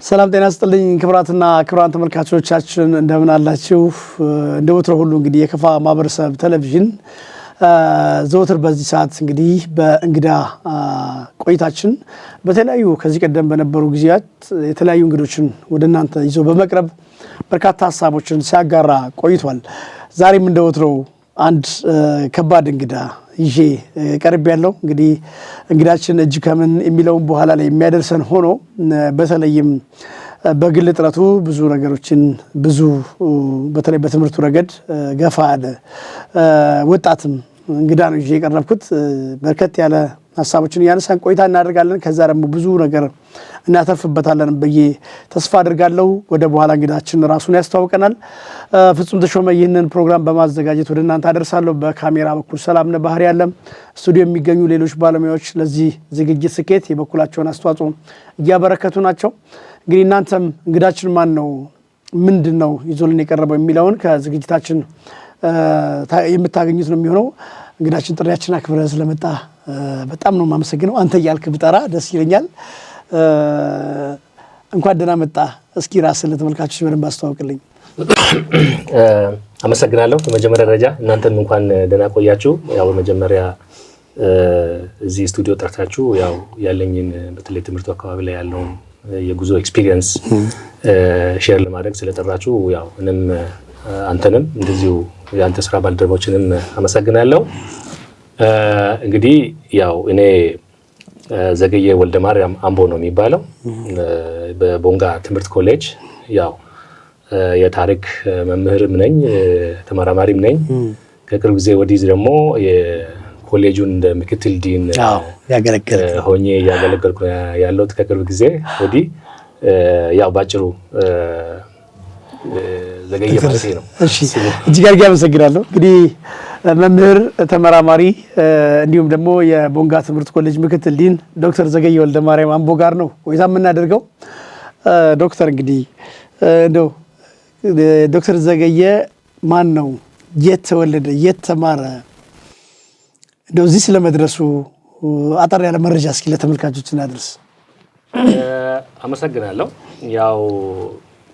ሰላም ጤና ስጥልኝ ክቡራትና ክቡራን ተመልካቾቻችን፣ እንደምን አላችሁ? እንደ ወትሮ ሁሉ እንግዲህ የከፋ ማህበረሰብ ቴሌቪዥን ዘወትር በዚህ ሰዓት እንግዲህ በእንግዳ ቆይታችን በተለያዩ ከዚህ ቀደም በነበሩ ጊዜያት የተለያዩ እንግዶችን ወደ እናንተ ይዞ በመቅረብ በርካታ ሀሳቦችን ሲያጋራ ቆይቷል። ዛሬም እንደ ወትሮው አንድ ከባድ እንግዳ ይዤ ቀርቤያለሁ። እንግዲህ እንግዳችን እጅ ከምን የሚለውን በኋላ ላይ የሚያደርሰን ሆኖ በተለይም በግል ጥረቱ ብዙ ነገሮችን ብዙ በተለይ በትምህርቱ ረገድ ገፋ ያለ ወጣትም እንግዳ ነው ይዤ የቀረብኩት። በርከት ያለ ሀሳቦችን እያነሳን ቆይታ እናደርጋለን። ከዛ ደግሞ ብዙ ነገር እናተርፍበታለን ብዬ ተስፋ አድርጋለሁ። ወደ በኋላ እንግዳችን ራሱን ያስተዋውቀናል። ፍጹም ተሾመ ይህንን ፕሮግራም በማዘጋጀት ወደ እናንተ አደርሳለሁ። በካሜራ በኩል ሰላምነህ ባህሪ ያለም፣ ስቱዲዮ የሚገኙ ሌሎች ባለሙያዎች ለዚህ ዝግጅት ስኬት የበኩላቸውን አስተዋጽኦ እያበረከቱ ናቸው። እንግዲህ እናንተም እንግዳችን ማን ነው፣ ምንድን ነው ይዞልን የቀረበው የሚለውን ከዝግጅታችን የምታገኙት ነው የሚሆነው። እንግዳችን ጥሪያችን አክብረህ ስለመጣ በጣም ነው የማመሰግነው። አንተ እያልክ ብጠራ ደስ ይለኛል። እንኳን ደህና መጣ። እስኪ ራስህን ለተመልካቾች በደንብ አስተዋውቅልኝ። አመሰግናለሁ። በመጀመሪያ ደረጃ እናንተም እንኳን ደህና ቆያችሁ። ያው በመጀመሪያ እዚህ ስቱዲዮ ጠርታችሁ ያው ያለኝን በተለይ ትምህርቱ አካባቢ ላይ ያለውን የጉዞ experience share ለማድረግ ስለጠራችሁ ያው እኔም አንተንም እንደዚሁ የአንተ ስራ ባልደረቦችንም አመሰግናለሁ። እንግዲህ ያው እኔ ዘገየ ወልደ ማርያም አምቦ ነው የሚባለው። በቦንጋ ትምህርት ኮሌጅ ያው የታሪክ መምህርም ነኝ፣ ተመራማሪም ነኝ። ከቅርብ ጊዜ ወዲህ ደግሞ የኮሌጁን እንደ ምክትል ዲን ሆኜ እያገለገልኩ ያለሁት ከቅርብ ጊዜ ወዲህ። ያው ባጭሩ ዘገየ ማለት ነው። እሺ፣ እጅግ አድርጌ አመሰግናለሁ። እንግዲህ መምህር፣ ተመራማሪ እንዲሁም ደግሞ የቦንጋ ትምህርት ኮሌጅ ምክትል ዲን ዶክተር ዘገየ ወልደ ማርያም አምቦ ጋር ነው ቆይታ የምናደርገው። ዶክተር፣ እንግዲህ እንደው ዶክተር ዘገየ ማን ነው? የት ተወለደ? የት ተማረ? እንደው እዚህ ስለመድረሱ አጠር ያለ መረጃ እስኪ ለተመልካቾች እናድርስ። አመሰግናለሁ። ያው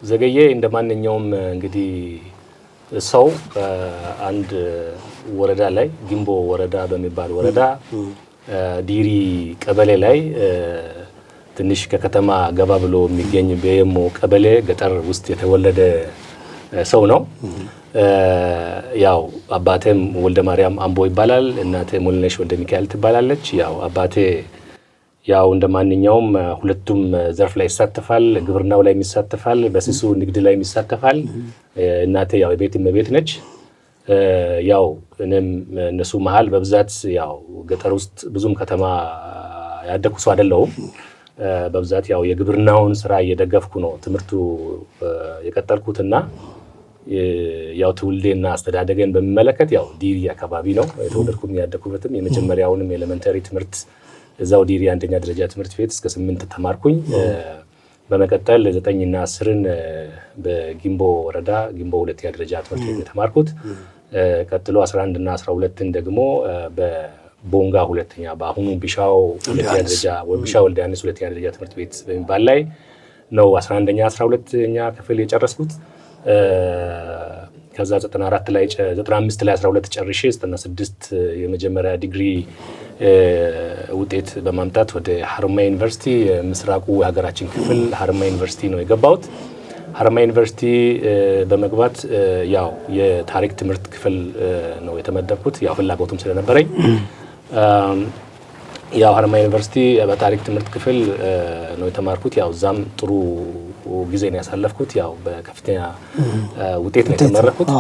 ዘገየ እንደ ማንኛውም እንግዲህ ሰው አንድ ወረዳ ላይ፣ ጊምቦ ወረዳ በሚባል ወረዳ ዲሪ ቀበሌ ላይ፣ ትንሽ ከከተማ ገባ ብሎ የሚገኝ በየሞ ቀበሌ ገጠር ውስጥ የተወለደ ሰው ነው። ያው አባቴም ወልደ ማርያም አምቦ ይባላል። እናቴ ሙልነሽ ወልደ ሚካኤል ትባላለች። ያው አባቴ ያው እንደ ማንኛውም ሁለቱም ዘርፍ ላይ ይሳተፋል። ግብርናው ላይ ይሳተፋል፣ በስሱ ንግድ ላይ ይሳተፋል። እናቴ ያው የቤት እመቤት ነች። ያው እኔም እነሱ መሀል በብዛት ያው ገጠር ውስጥ ብዙም ከተማ ያደኩ ሰው አይደለሁም። በብዛት ያው የግብርናውን ስራ እየደገፍኩ ነው ትምህርቱ የቀጠልኩትና ያው ትውልዴና አስተዳደገን በሚመለከት ያው ዲሪ አካባቢ ነው የተወለድኩም ያደኩበትም። የመጀመሪያውንም elementary ትምህርት እዛው ዲሪ አንደኛ ደረጃ ትምህርት ቤት እስከ 8 ተማርኩኝ። በመቀጠል 9ና 10ን በጊምቦ ወረዳ ጊምቦ ሁለተኛ ደረጃ ትምህርት ቤት የተማርኩት። ቀጥሎ 11 እና 12ን ደግሞ በቦንጋ ሁለተኛ፣ በአሁኑ ቢሻው ሁለተኛ ደረጃ ወይ ቢሻው ወልደ ዮሐንስ ሁለተኛ ደረጃ ትምህርት ቤት በሚባል ላይ ነው 11ኛ 12ኛ ክፍል የጨረስኩት። ከዛ 94 ላይ፣ 95 ላይ 12 ጨርሼ 96 የመጀመሪያ ዲግሪ ውጤት በማምጣት ወደ ሀሮማያ ዩኒቨርሲቲ፣ የምስራቁ የሀገራችን ክፍል ሀሮማያ ዩኒቨርሲቲ ነው የገባሁት። ሀሮማያ ዩኒቨርሲቲ በመግባት ያው የታሪክ ትምህርት ክፍል ነው የተመደብኩት። ያው ፍላጎቱም ስለነበረኝ ያው ሀሮማያ ዩኒቨርሲቲ በታሪክ ትምህርት ክፍል ነው የተማርኩት። ያው እዛም ጥሩ ጊዜ ነው ያሳለፍኩት። ያው በከፍተኛ ውጤት ነው የተመረቅኩት።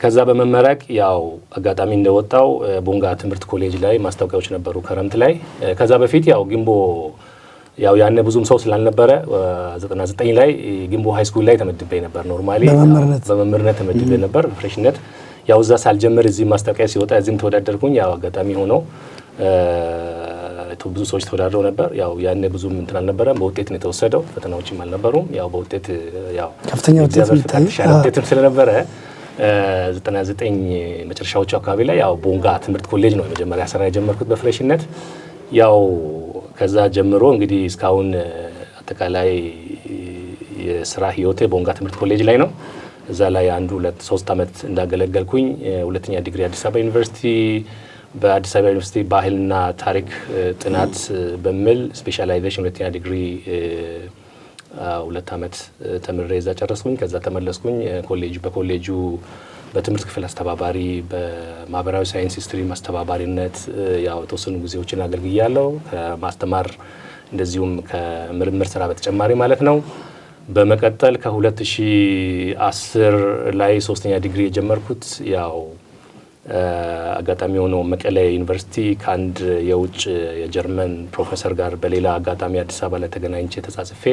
ከዛ በመመረቅ ያው አጋጣሚ እንደወጣው ቦንጋ ትምህርት ኮሌጅ ላይ ማስታወቂያዎች ነበሩ ክረምት ላይ። ከዛ በፊት ያው ጊምቦ ያው ያኔ ብዙም ሰው ስላልነበረ 99 ላይ ጊምቦ high school ላይ ተመድቤ ነበር። Normally በመምህርነት ተመድቤ ነበር fresh ነት። ያው እዛ ሳልጀምር እዚህ ማስታወቂያ ሲወጣ እዚህም ተወዳደርኩኝ። ያው አጋጣሚ ሆኖ ብዙ ሰዎች ተወዳድረው ነበር። ያው ያኔ ብዙም እንትን አልነበረም፣ በውጤት ነው የተወሰደው። ፈተናዎችም አልነበሩም። ያው በውጤት ያው ከፍተኛ ውጤት የተሻለ ውጤትም ስለነበረ 99 መጨረሻዎቹ አካባቢ ላይ ያው ቦንጋ ትምህርት ኮሌጅ ነው የመጀመሪያ ስራ የጀመርኩት በ fresh ነት። ያው ከዛ ጀምሮ እንግዲህ እስካሁን አጠቃላይ የስራ ህይወቴ ቦንጋ ትምህርት ኮሌጅ ላይ ነው። እዛ ላይ 1፣ 2፣ 3 ዓመት እንዳገለገልኩኝ ሁለተኛ ዲግሪ አዲስ አበባ ዩኒቨርሲቲ፣ በአዲስ አበባ ዩኒቨርሲቲ ባህልና ታሪክ ጥናት በሚል specialization ሁለተኛ ዲግሪ 2 ዓመት ተምሬ እዛ ጨረስኩኝ። ከዛ ተመለስኩኝ። ኮሌጅ በኮሌጁ በትምህርት ክፍል አስተባባሪ፣ በማህበራዊ ሳይንስ stream አስተባባሪነት ያው የተወሰኑ ጊዜዎችን አገልግያለሁ። ከማስተማር እንደዚሁም ከምርምር ስራ በተጨማሪ ማለት ነው። በመቀጠል ከ2010 ላይ ሶስተኛ ዲግሪ የጀመርኩት ያው አጋጣሚ ሆኖ መቀሌ ዩኒቨርሲቲ ከአንድ የውጭ የጀርመን ፕሮፌሰር ጋር በሌላ አጋጣሚ አዲስ አበባ ላይ ተገናኝቼ ተጻጽፌ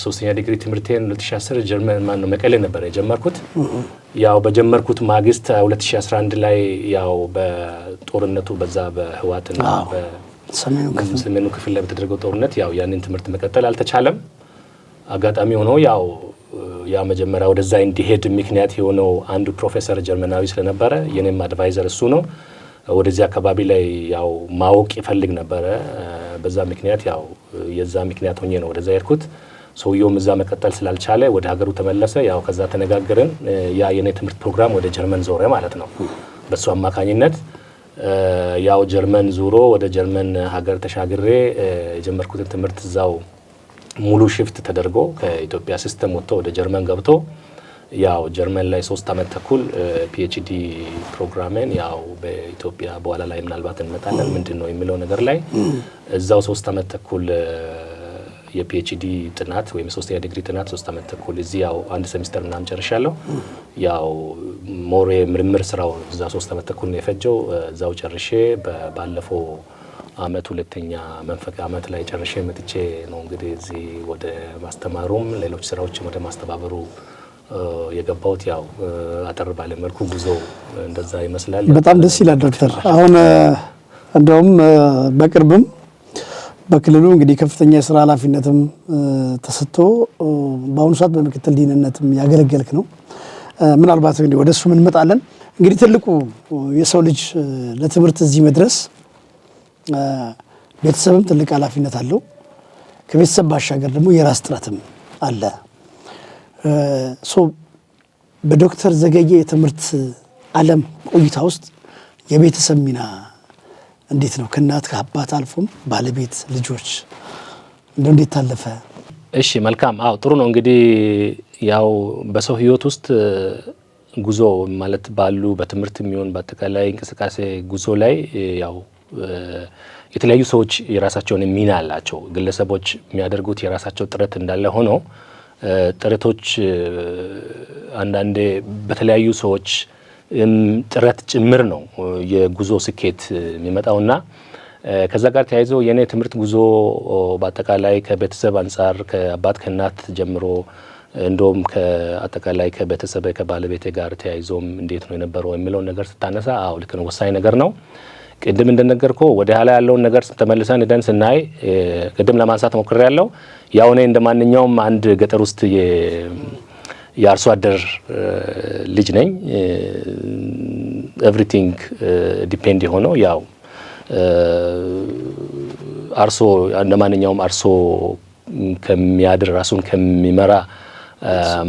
ሶስተኛ ዲግሪ ትምህርቴን 2010 ጀርመን ማነው መቀሌ ነበር የጀመርኩት። ያው በጀመርኩት ማግስት 2011 ላይ ያው በጦርነቱ በዛ በህወሓትና በሰሜኑ ክፍል ላይ በተደረገው ጦርነት ያው ያንን ትምህርት መቀጠል አልተቻለም። አጋጣሚ ሆኖ ያው ያ መጀመሪያ ወደዛ እንዲሄድ ምክንያት የሆነው አንዱ ፕሮፌሰር ጀርመናዊ ስለነበረ የኔም advisor እሱ ነው። ወደዚህ አካባቢ ላይ ያው ማወቅ ይፈልግ ነበረ። በዛ ምክንያት ያው የዛ ምክንያት ሆኜ ነው ወደዛ የሄድኩት። ሰውየውም እዛ መቀጠል ስላልቻለ ወደ ሀገሩ ተመለሰ። ያው ከዛ ተነጋገርን። ያ የኔ ትምህርት ፕሮግራም ወደ ጀርመን ዞረ ማለት ነው። በሱ አማካኝነት ያው ጀርመን ዞሮ ወደ ጀርመን ሀገር ተሻግሬ የጀመርኩትን ትምህርት እዛው ሙሉ shift ተደርጎ ከኢትዮጵያ system ወጥቶ ወደ ጀርመን ገብቶ ያው ጀርመን ላይ 3 ዓመት ተኩል PhD ፕሮግራሜን ያው በኢትዮጵያ በኋላ ላይ ምናልባት እንመጣለን ምንድን ነው የሚለው ነገር ላይ እዛው 3 ዓመት ተኩል የ PhD ጥናት ወይም ሶስተኛ ዲግሪ ጥናት 3 ዓመት ተኩል እዚህ ያው አንድ ሴሚስተር ምናምን ጨርሻለሁ። ያው more የምርምር ስራው እዛ 3 ዓመት ተኩል ነው የፈጀው። እዛው ጨርሼ ባለፈው አመት ሁለተኛ መንፈቅ አመት ላይ ጨርሼ መጥቼ ነው እንግዲህ እዚህ ወደ ማስተማሩም ሌሎች ስራዎችም ወደ ማስተባበሩ የገባሁት። ያው አጠር ባለ መልኩ ጉዞ እንደዛ ይመስላል። በጣም ደስ ይላል ዶክተር። አሁን እንደውም በቅርብም በክልሉ እንግዲህ ከፍተኛ የስራ ኃላፊነትም ተሰጥቶ በአሁኑ ሰዓት በምክትል ዲንነትም ያገለገልክ ነው። ምናልባት እንግዲህ ወደ እሱም እንመጣለን። እንግዲህ ትልቁ የሰው ልጅ ለትምህርት እዚህ መድረስ ቤተሰብም ትልቅ ኃላፊነት አለው። ከቤተሰብ ባሻገር ደግሞ የራስ ጥረትም አለ። So በዶክተር ዘገየ የትምህርት ዓለም ቆይታ ውስጥ የቤተሰብ ሚና እንዴት ነው? ከእናት ከአባት አልፎም ባለቤት፣ ልጆች እንደው እንዴት ታለፈ? እሺ መልካም። አዎ ጥሩ ነው። እንግዲህ ያው በሰው ህይወት ውስጥ ጉዞ ማለት ባሉ በትምህርት የሚሆን በአጠቃላይ እንቅስቃሴ ጉዞ ላይ ያው የተለያዩ ሰዎች የራሳቸውን ሚና አላቸው። ግለሰቦች የሚያደርጉት የራሳቸው ጥረት እንዳለ ሆኖ ጥረቶች አንዳንዴ በተለያዩ ሰዎች ጥረት ጭምር ነው የጉዞ ስኬት የሚመጣውና ከዛ ጋር ተያይዞ የኔ ትምህርት ጉዞ በአጠቃላይ ከቤተሰብ አንጻር ከአባት ከእናት ጀምሮ እንደውም ከአጠቃላይ ከቤተሰብ ከባለቤቴ ጋር ተያይዞም እንዴት ነው የነበረው የሚለውን ነገር ስታነሳ፣ አዎ ልክ ነው፣ ወሳኝ ነገር ነው። ቅድም እንደነገርኩ ወደ ኋላ ያለውን ነገር ተመልሰን ሄደን ስናይ ቅድም ለማንሳት ሞክሬያለሁ። ያው እኔ እንደ ማንኛውም አንድ ገጠር ውስጥ የአርሶ አደር ልጅ ነኝ። Everything depend የሆነው ያው አርሶ እንደ ማንኛውም አርሶ ከሚያድር ራሱን ከሚመራ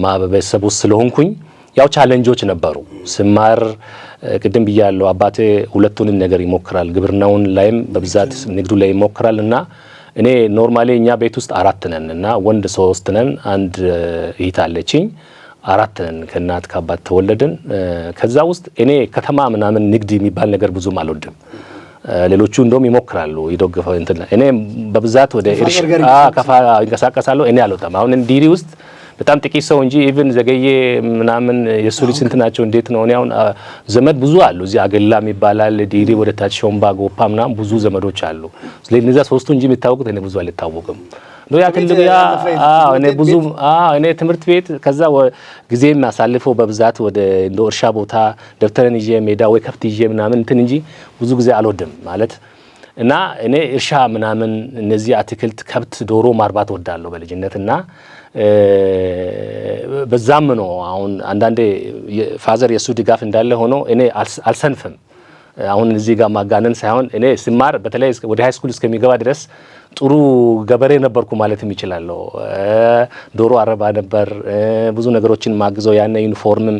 ማህበረሰብ ውስጥ ስለሆንኩኝ ያው challenge ኦች ነበሩ። ስማር ቅድም ብያለሁ፣ አባቴ ሁለቱንም ነገር ይሞክራል። ግብርናውን ላይም በብዛት ንግዱ ላይ ይሞክራል እና እኔ normally እኛ ቤት ውስጥ አራት ነን እና ወንድ ሶስት ነን፣ አንድ እህት አለችኝ። አራት ነን ከእናት ከአባት ተወለድን። ከዛ ውስጥ እኔ ከተማ ምናምን ንግድ የሚባል ነገር ብዙም አልወድም። ሌሎቹ እንደውም ይሞክራሉ ይዶግፈው እንትን፣ እኔ በብዛት ወደ እርሻ ከፋ ይንቀሳቀሳለሁ። እኔ አልወጣም። አሁን ዲሪ ውስጥ በጣም ጥቂት ሰው እንጂ even ዘገየ ምናምን የእሱ ልጅ ስንት ናቸው? እንዴት ነው? እኔ አሁን ዘመድ ብዙ አሉ እዚህ አገላም ይባላል ዲሪ ወደ ታች ሾምባ ጎፓ ምናምን ብዙ ዘመዶች አሉ። ስለዚህ እነዚያ ሶስቱ እንጂ የሚታወቁት እኔ ብዙ አልታወቅም። ያ ትልቅ ያ አዎ እኔ ብዙ አዎ እኔ ትምህርት ቤት ከዛ ጊዜም አሳልፈው በብዛት ወደ እንደ እርሻ ቦታ ደብተርን ይዤ ሜዳ ወይ ከብት ይዤ ምናምን እንትን እንጂ ብዙ ጊዜ አልወድም ማለት እና እኔ እርሻ ምናምን እነዚህ አትክልት፣ ከብት፣ ዶሮ ማርባት ወዳለሁ በልጅነት እና በዛም ነው አሁን አንዳንዴ father የእሱ ድጋፍ እንዳለ ሆኖ እኔ አልሰንፍም። አሁን እዚህ ጋር ማጋነን ሳይሆን እኔ ስማር በተለይ ወደ high school እስከሚገባ ድረስ ጥሩ ገበሬ ነበርኩ ማለትም ይችላለሁ። ዶሮ አረባ ነበር፣ ብዙ ነገሮችን ማግዘው፣ ያነ ዩኒፎርምም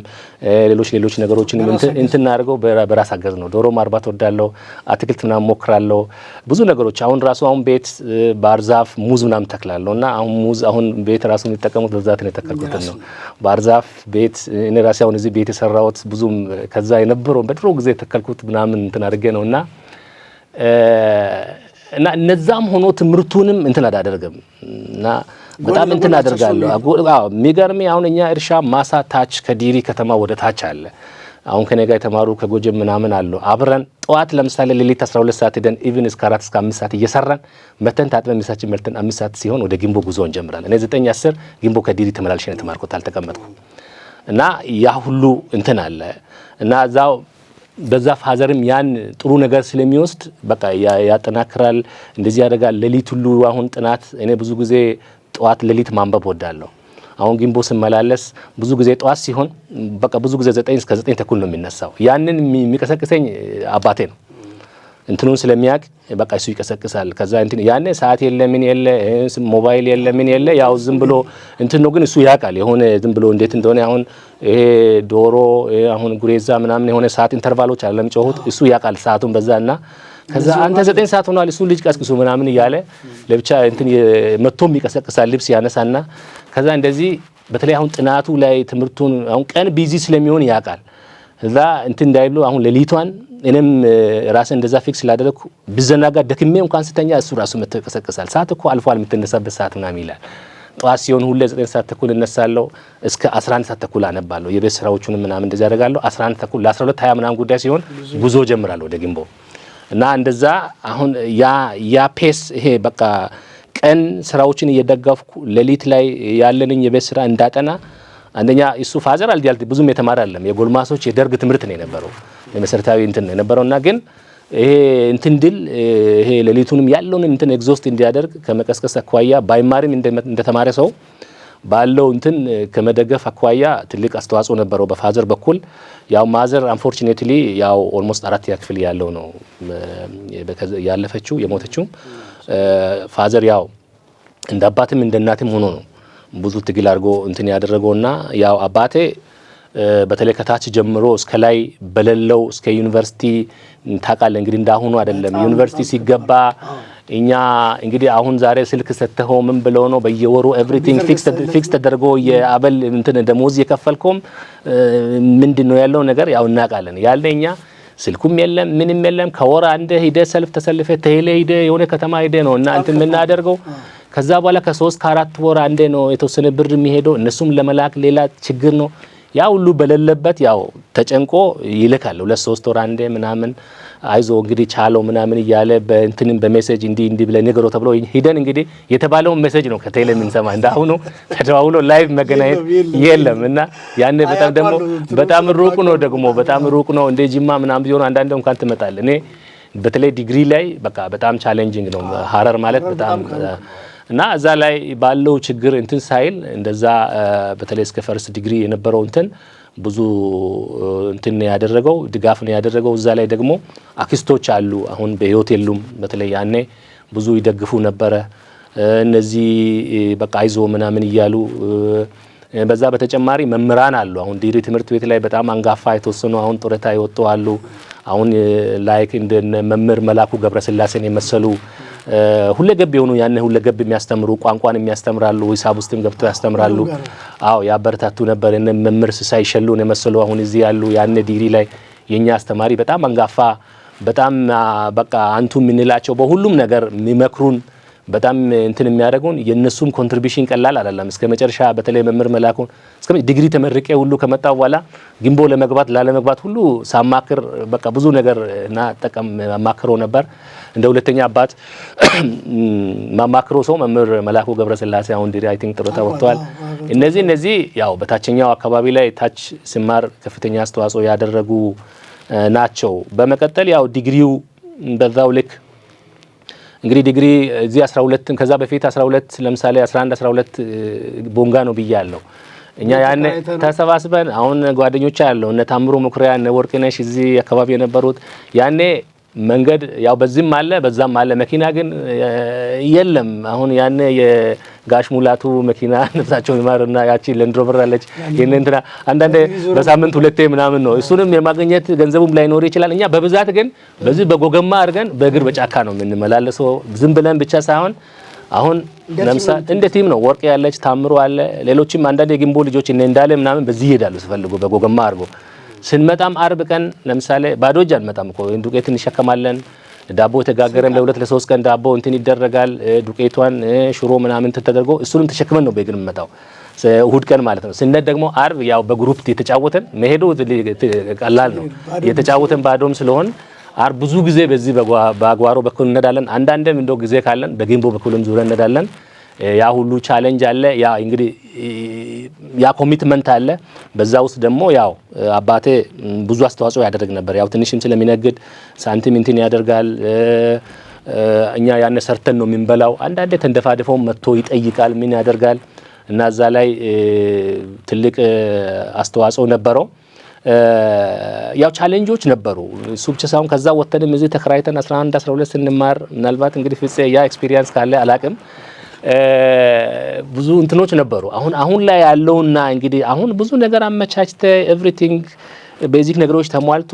ሌሎች ሌሎች ነገሮችን እንትን አድርገው በራስ አገዝ ነው። ዶሮ ማርባት ወዳለሁ፣ አትክልት ምናምን ሞክራለሁ። ብዙ ነገሮች አሁን ራሱ አሁን ቤት ባህር ዛፍ፣ ሙዝ ምናምን ተክላለሁ እና አሁን ሙዝ አሁን ቤት ራሱ የሚጠቀሙት በብዛት ነው የተከልኩትን ነው። ባህር ዛፍ ቤት እኔ ራሴ አሁን እዚህ ቤት የሰራሁት ብዙም ከዛ የነበረው በድሮ ጊዜ የተከልኩት ምናምን እንትን አድርጌ ነው። እና እነዛም ሆኖ ትምህርቱንም እንትን አላደርግም እና በጣም እንትን አደርጋለሁ። አዎ፣ የሚገርም አሁን እኛ እርሻ ማሳ ታች ከዲሪ ከተማ ወደ ታች አለ። አሁን ከኔ ጋር የተማሩ ከጎጀም ምናምን አሉ። አብረን ጠዋት ለምሳሌ ሌሊት 12 ሰዓት ሄደን even እስከ 4 እስከ 5 ሰዓት እየሰራን መተን ታጥበን ምሳችን በልተን 5 ሰዓት ሲሆን ወደ ጊምቦ ጉዞ እንጀምራለን። እኔ 9 10 ጊምቦ ከዲሪ ተመላልሼ ነው የተማርኩት፣ አልተቀመጥኩም። እና ያ ሁሉ እንትን አለ እና እዛው በዛ father ም ያን ጥሩ ነገር ስለሚወስድ በቃ ያጠናክራል፣ እንደዚህ ያደርጋል። ሌሊት ሁሉ አሁን ጥናት እኔ ብዙ ጊዜ ጠዋት ሌሊት ማንበብ ወዳለሁ። አሁን ጊምቦ ስመላለስ ብዙ ጊዜ ጠዋት ሲሆን በቃ ብዙ ጊዜ 9 እስከ 9:30 ነው የሚነሳው። ያንን የሚቀሰቅሰኝ አባቴ ነው። እንትኑን ስለሚያውቅ በቃ እሱ ይቀሰቅሳል። ከዛ እንትን ያኔ ሰዓት የለ፣ ምን የለ፣ ሞባይል የለ፣ ምን የለ፣ ያው ዝም ብሎ እንትን ነው። ግን እሱ ያውቃል የሆነ ዝም ብሎ እንዴት እንደሆነ። አሁን ይሄ ዶሮ፣ አሁን ጉሬዛ ምናምን የሆነ ሰዓት interval ኦች አለ የሚጮሁት፣ እሱ ያውቃል ሰዓቱን በዛ። እና ከዛ አንተ 9 ሰዓት ሆኗል፣ እሱ ልጅ ቀስቅሱ ምናምን እያለ ለብቻ እንትን መቶም ይቀሰቅሳል። ልብስ ያነሳና ከዛ እንደዚህ በተለይ አሁን ጥናቱ ላይ ትምህርቱን አሁን ቀን busy ስለሚሆን ያውቃል። እዛ እንትን እንዳይብሎ አሁን ሌሊቷን እኔም ራሴን እንደዛ fix ስላደረግኩ ብዘናጋ ደክሜ እንኳን ስተኛ እሱ ራሱ መጥቶ ይቀሰቅሳል። ሰዓት እኮ አልፏል የምትነሳበት ሰዓት ምናምን ይላል። ጠዋት ሲሆን ሁሌ 9:30 እነሳለሁ። እስከ 11 ሰዓት ተኩል አነባለሁ። የቤት ስራዎቹንም ምናምን እንደዚህ አደርጋለሁ። 11 ተኩል ለ12 20 ምናምን ጉዳይ ሲሆን ጉዞ ጀምራለሁ ወደ ጊምቦ። እና እንደዛ አሁን ያ pace ይሄ በቃ ቀን ስራዎችን እየደገፍኩ ሌሊት ላይ ያለንኝ የቤት ስራ እንዳጠና። አንደኛ እሱ father አልዲያልት ብዙም የተማረ አይደለም። የጎልማሶች የደርግ ትምህርት ነው የነበረው፣ የመሰረታዊ እንትን ነው የነበረውና ግን ይሄ እንትን ድል ይሄ ሌሊቱንም ያለውን እንትን exhaust እንዲያደርግ ከመቀስቀስ አኳያ ባይማርም እንደተማረ ሰው ባለው እንትን ከመደገፍ አኳያ ትልቅ አስተዋጽኦ ነበረው በ father በኩል። ያው mother unfortunately ያው almost አራተኛ ክፍል ያለው ነው ያለፈችው፣ የሞተችው። Father ያው እንደ አባትም እንደ እናትም ሆኖ ነው ብዙ ትግል አድርጎ እንትን ያደረገውና ያው አባቴ በተለይ ከታች ጀምሮ እስከ ላይ በሌለው እስከ ዩኒቨርሲቲ፣ ታውቃለህ እንግዲህ እንዳሁኑ አይደለም። ዩኒቨርሲቲ ሲገባ እኛ እንግዲህ አሁን ዛሬ ስልክ ሰጥተኸው ምን ብለው ነው በየወሩ everything fix ተደርጎ የአበል እንትን ደሞዝ የከፈልከውም ምንድን ነው ያለው ነገር ያው እናውቃለን። ያለ እኛ ስልኩም የለም፣ ምንም የለም። ከወር አንድ ሂደ ሰልፍ ተሰልፈ ቴሌ ሂደ የሆነ ከተማ ሂደ ነው እና እንትን የምናደርገው። ከዛ በኋላ ከ3 ከ4 ወር አንዴ ነው የተወሰነ ብር የሚሄደው። እነሱም ለመላክ ሌላ ችግር ነው። ያ ሁሉ በሌለበት ያው ተጨንቆ ይልካል። 2-3 ወር አንዴ ምናምን፣ አይዞ እንግዲህ ቻለው ምናምን እያለ በእንትንም በ message እንዲህ እንዲህ ብለህ ንገረው ተብሎ ሂደን እንግዲህ የተባለውን message ነው ከቴሌ የምንሰማ። እንዳሁኑ ተደዋውሎ live መገናኘት የለም። እና ያኔ በጣም ደግሞ በጣም ሩቅ ነው፣ ደግሞ በጣም ሩቅ ነው። እንደ ጅማ ምናምን ቢሆን አንዳንዴ እንኳን ትመጣለህ። እኔ በተለይ ዲግሪ ላይ በቃ በጣም challenging ነው ሀረር ማለት በጣም። እና እዛ ላይ ባለው ችግር እንትን ሳይል እንደዛ በተለይ እስከ first degree የነበረው እንትን ብዙ እንትን ያደረገው፣ ድጋፍ ነው ያደረገው። እዛ ላይ ደግሞ አክስቶች አሉ፣ አሁን በህይወት የሉም። በተለይ ያኔ ብዙ ይደግፉ ነበረ። እነዚህ በቃ አይዞ ምናምን እያሉ። በዛ በተጨማሪ መምህራን አሉ። አሁን ዲሪ ትምህርት ቤት ላይ በጣም አንጋፋ የተወሰኑ አሁን ጡረታ የወጡ አሉ። አሁን like እንደ መምህር መላኩ ገብረስላሴን የመሰሉ ሁለገብ የሆኑ፣ ያን ሁለገብ የሚያስተምሩ፣ ቋንቋን የሚያስተምራሉ፣ ሂሳብ ውስጥም ገብተው ያስተምራሉ። አዎ፣ ያበረታቱ ነበር። እነ መምህር ስሳይ ሸሉን የመሰሉ አሁን እዚህ ያሉ፣ ያነ ዲሪ ላይ የኛ አስተማሪ በጣም አንጋፋ፣ በጣም በቃ አንቱ የምንላቸው፣ በሁሉም ነገር የሚመክሩን፣ በጣም እንትን የሚያደርጉን፣ የእነሱም contribution ቀላል አይደለም። እስከ መጨረሻ በተለይ መምህር መላኩን እስከ ዲግሪ ተመርቄ ሁሉ ከመጣ በኋላ ጊምቦ ለመግባት ላለመግባት ሁሉ ሳማክር በቃ ብዙ ነገር እና ጠቀም አማክሮ ነበር። እንደ ሁለተኛ አባት ማማክሮ ሰው መምህር መላኩ ገብረስላሴ አሁን ዲሪ I think ጡረታ ወጥተዋል። እነዚህ ያው በታችኛው አካባቢ ላይ ታች ስማር ከፍተኛ አስተዋጽኦ ያደረጉ ናቸው። በመቀጠል ያው ዲግሪው በዛው ልክ እንግዲህ ዲግሪ እዚህ 12፣ ከዛ በፊት 12 ለምሳሌ 11 12 ቦንጋ ነው ብያለሁ። እኛ ያኔ ተሰባስበን አሁን ጓደኞች ያለው እነ ታምሩ መኩሪያ፣ እነ ወርቅነሽ እዚህ አካባቢ የነበሩት ያኔ መንገድ ያው በዚህም አለ በዛም አለ፣ መኪና ግን የለም። አሁን ያኔ የጋሽ ሙላቱ መኪና፣ ነፍሳቸውን ይማርና፣ ያቺ Land Rover አለች የነ እንትና፣ አንዳንዴ በሳምንት ሁለቴ ምናምን ነው። እሱንም የማግኘት ገንዘቡም ላይኖር ይችላል። እኛ በብዛት ግን በዚህ በጎገማ አድርገን በእግር በጫካ ነው የምንመላለሰው። ዝም ብለን ብቻ ሳይሆን አሁን ለምሳሌ እንደ team ነው። ወርቅ ያለች፣ ታምሮ አለ፣ ሌሎችም አንዳንድ የግንቦ ልጆች እነ እንዳለ ምናምን በዚህ ይሄዳሉ ሲፈልጉ በጎገማ አድርጎ። ስንመጣም አርብ ቀን ለምሳሌ ባዶ እጅ አንመጣም እኮ፣ ዱቄት እንሸከማለን። ዳቦ የተጋገረም ለሁለት ለሶስት ቀን ዳቦ እንትን ይደረጋል። ዱቄቷን ሽሮ ምናምን እንትን ተደርጎ እሱንም ተሸክመን ነው በእግር የምንመጣው፣ እሁድ ቀን ማለት ነው። ስንሄድ ደግሞ አርብ ያው በ group የተጫወተን መሄዱ ቀላል ነው። የተጫወተን ባዶም ስለሆን አርብ ብዙ ጊዜ በዚህ በአጓሮ በኩል እንሄዳለን። አንዳንዴም እንደው ጊዜ ካለን በጊምቦ በኩልም ዙረን እንሄዳለን። ያ ሁሉ challenge አለ። ያ እንግዲህ ያ commitment አለ። በዛ ውስጥ ደግሞ ያው አባቴ ብዙ አስተዋጽኦ ያደርግ ነበር። ያው ትንሽም ስለሚነግድ ሳንቲም እንትን ያደርጋል። እኛ ያነ ሰርተን ነው የምንበላው። አንዳንዴ ተንደፋድፈው መጥቶ ይጠይቃል፣ ምን ያደርጋል፣ እና እዛ ላይ ትልቅ አስተዋጽኦ ነበረው። ያው challenge ኦች ነበሩ። እሱ ብቻ ሳይሆን ከዛ ወጥተንም እዚህ ተከራይተን 11 12 ስንማር፣ ምናልባት እንግዲህ ፍፄ ያ experience ካለ አላቅም፣ ብዙ እንትኖች ነበሩ። አሁን አሁን ላይ ያለውና እንግዲህ አሁን ብዙ ነገር አመቻችተ everything basic ነገሮች ተሟልቶ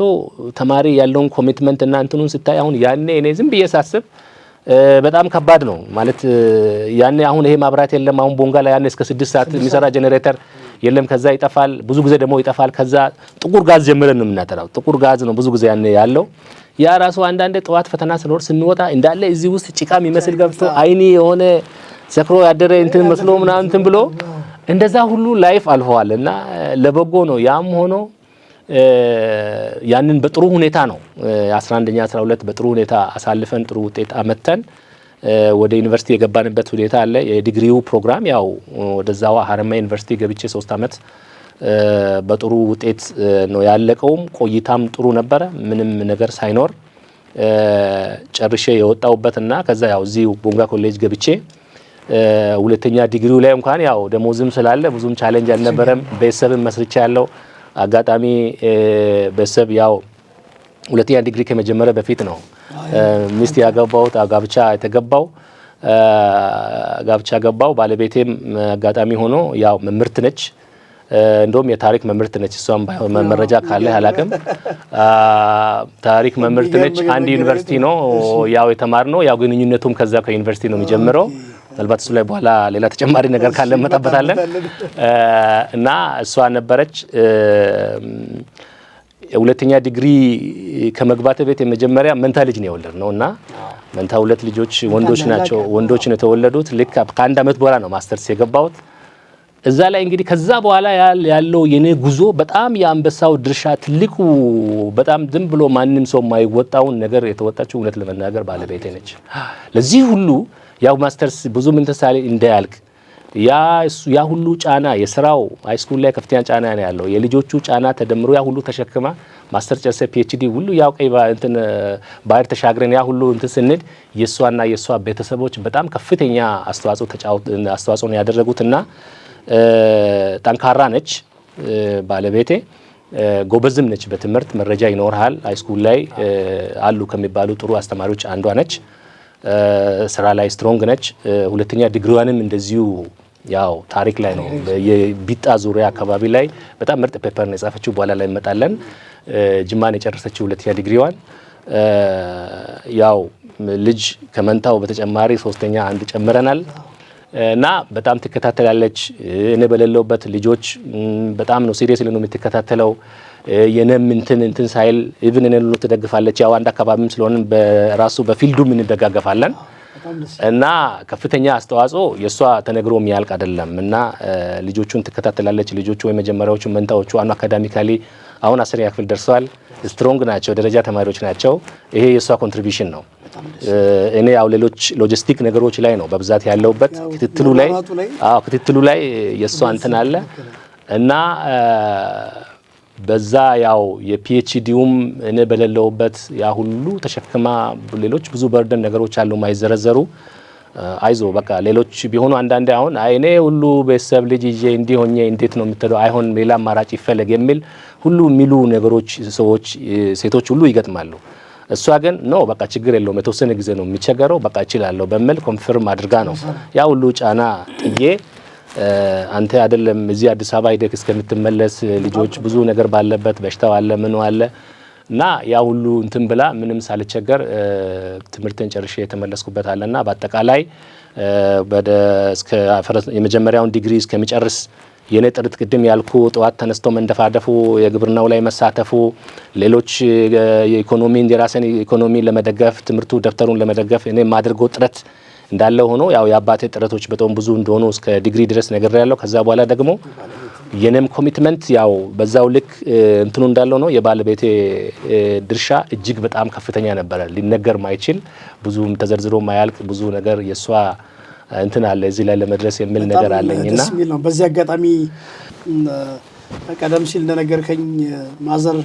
ተማሪ ያለውን commitment እና እንትኑን ስታይ፣ አሁን ያኔ እኔ ዝም ብዬ ሳስብ በጣም ከባድ ነው ማለት። ያኔ አሁን ይሄ ማብራት የለም። አሁን ቦንጋ ላይ ያኔ እስከ 6 ሰዓት የሚሰራ ጄኔሬተር የለም። ከዛ ይጠፋል፣ ብዙ ጊዜ ደግሞ ይጠፋል። ከዛ ጥቁር ጋዝ ጀምረን ነው የምናጠናው። ጥቁር ጋዝ ነው ብዙ ጊዜ ያኔ ያለው። ያ ራሱ አንዳንዴ ጠዋት ፈተና ስኖር ስንወጣ እንዳለ እዚህ ውስጥ ጭቃ የሚመስል ገብቶ አይኒ የሆነ ሰክሮ ያደረ እንትን መስሎ ምናምን እንትን ብሎ እንደዛ ሁሉ life አልፈዋል እና ለበጎ ነው። ያም ሆኖ ያንን በጥሩ ሁኔታ ነው 11ኛ 12 በጥሩ ሁኔታ አሳልፈን ጥሩ ውጤት አመተን ወደ ዩኒቨርሲቲ የገባንበት ሁኔታ አለ። የዲግሪው ፕሮግራም ያው ወደዛው ሀረማያ ዩኒቨርሲቲ ገብቼ 3 ዓመት በጥሩ ውጤት ነው ያለቀውም። ቆይታም ጥሩ ነበረ። ምንም ነገር ሳይኖር ጨርሼ የወጣሁበትና ከዛ ያው እዚሁ ቦንጋ ኮሌጅ ገብቼ ሁለተኛ ዲግሪው ላይ እንኳን ያው ደሞዝም ስላለ ብዙም challenge አልነበረም። ቤተሰብን መስርቻ ያለው አጋጣሚ ቤተሰብ ያው ሁለተኛ ዲግሪ ከመጀመሪያ በፊት ነው ሚስት ያገባሁት፣ ጋብቻ የተገባው፣ ጋብቻ ገባው። ባለቤቴም አጋጣሚ ሆኖ ያው መምህርት ነች። እንደውም የታሪክ መምህርት ነች። እሷም መረጃ ካለ አላቅም። ታሪክ መምህርት ነች። አንድ ዩኒቨርሲቲ ነው ያው የተማርነው። ያው ግንኙነቱም ከዛ ከዩኒቨርሲቲ ነው የሚጀምረው። ምናልባት እሱ ላይ በኋላ ሌላ ተጨማሪ ነገር ካለ እንመጣበታለን። እና እሷ ነበረች። ሁለተኛ ዲግሪ ከመግባት በፊት የመጀመሪያ መንታ ልጅ ነው የወለድነው እና መንታ ሁለት ልጆች ወንዶች ናቸው። ወንዶች ነው የተወለዱት። ልክ ከአንድ አመት በኋላ ነው ማስተርስ የገባሁት። እዛ ላይ እንግዲህ ከዛ በኋላ ያለው የኔ ጉዞ በጣም የአንበሳው ድርሻ ትልቁ በጣም ዝም ብሎ ማንም ሰው የማይወጣውን ነገር የተወጣችው እውነት ለመናገር ባለቤቴ ነች። ለዚህ ሁሉ ያው ማስተርስ ብዙ ምን ተሳለ እንዳያልቅ ያ ሁሉ ጫና፣ የስራው high school ላይ ከፍተኛ ጫና ነው ያለው። የልጆቹ ጫና ተደምሮ ያ ሁሉ ተሸክማ ማስተር ጨርሰ PhD ሁሉ ያው ቀይ እንትን ባህር ተሻግረን ያ ሁሉ እንትን ስንል የእሷና የእሷ ቤተሰቦች በጣም ከፍተኛ አስተዋጽኦ ነው ያደረጉትና ጠንካራ ነች ባለቤቴ፣ ጎበዝም ነች በትምህርት፣ መረጃ ይኖርሃል። High school ላይ አሉ ከሚባሉ ጥሩ አስተማሪዎች አንዷ ነች። ስራ ላይ strong ነች። ሁለተኛ ዲግሪዋንም እንደዚሁ ያው ታሪክ ላይ ነው፣ የቢጣ ዙሪያ አካባቢ ላይ በጣም ምርጥ paper ነው የጻፈችው። በኋላ ላይ እንመጣለን። ጅማን የጨረሰችው ሁለተኛ ዲግሪዋን። ያው ልጅ ከመንታው በተጨማሪ ሶስተኛ አንድ ጨምረናል እና በጣም ትከታተላለች። እኔ በሌለሁበት ልጆች በጣም ነው serious ነው የምትከታተለው። የነም እንትን እንትን ሳይል even እኔን ሁሉ ትደግፋለች። ያው አንድ አካባቢም ስለሆነ በራሱ በ field ኡም እንደጋገፋለን እና ከፍተኛ አስተዋጽኦ የእሷ ተነግሮ የሚያልቅ አይደለም እና ልጆቹን ትከታተላለች። ልጆቹ የመጀመሪያዎቹ መንታዎቹ አሁን academically አሁን 10ኛ ክፍል ደርሰዋል። Strong ናቸው፣ ደረጃ ተማሪዎች ናቸው። ይሄ የእሷ contribution ነው። እኔ ያው ሌሎች ሎጂስቲክ ነገሮች ላይ ነው በብዛት ያለሁበት፣ ክትትሉ ላይ፣ አዎ ክትትሉ ላይ የእሷ እንትን አለ እና በዛ ያው የ PhD ውም እኔ በሌለሁበት ያ ሁሉ ተሸክማ፣ ሌሎች ብዙ burden ነገሮች አሉ ማይዘረዘሩ፣ አይዞ በቃ ሌሎች ቢሆኑ አንዳንዴ አሁን አይ እኔ ሁሉ ቤተሰብ ልጅ ይዤ እንዲህ ሆኜ እንዴት ነው የምትለው፣ አይሆን ሌላ አማራጭ ይፈለግ የሚል ሁሉ የሚሉ ነገሮች ሰዎች ሴቶች ሁሉ ይገጥማሉ። እሷ ግን no፣ በቃ ችግር የለውም፣ የተወሰነ ጊዜ ነው የሚቸገረው፣ በቃ እችላለሁ በሚል confirm አድርጋ ነው ያ ሁሉ ጫና ጥዬ፣ አንተ አይደለም እዚህ አዲስ አበባ ሂደህ እስከምትመለስ ልጆች ብዙ ነገር ባለበት፣ በሽታው አለ፣ ምኑ አለ እና ያ ሁሉ እንትን ብላ ምንም ሳልቸገር ትምህርቴን ጨርሼ የተመለስኩበት አለና በአጠቃላይ ወደ እስከ የመጀመሪያውን ዲግሪ እስከሚጨርስ የኔ ጥረት፣ ቅድም ያልኩ ጠዋት ተነስቶ መንደፋደፉ፣ የግብርናው ላይ መሳተፉ፣ ሌሎች የኢኮኖሚን የራሴን ኢኮኖሚ ለመደገፍ፣ ትምህርቱ ደብተሩን ለመደገፍ እኔ የማደርገው ጥረት እንዳለ ሆኖ ያው የአባቴ ጥረቶች በጣም ብዙ እንደሆኑ እስከ ዲግሪ ድረስ ነግሬያለሁ። ከዛ በኋላ ደግሞ የኔም commitment ያው በዛው ልክ እንትኑ እንዳለው ነው። የባለቤቴ ድርሻ እጅግ በጣም ከፍተኛ ነበረ። ሊነገር ማይችል፣ ብዙም ተዘርዝሮ ማያልቅ ብዙ ነገር የእሷ እንትን አለ እዚህ ላይ ለመድረስ የሚል ነገር አለኝና። ደስ የሚል ነው። በዚህ አጋጣሚ ቀደም ሲል እንደነገርከኝ mother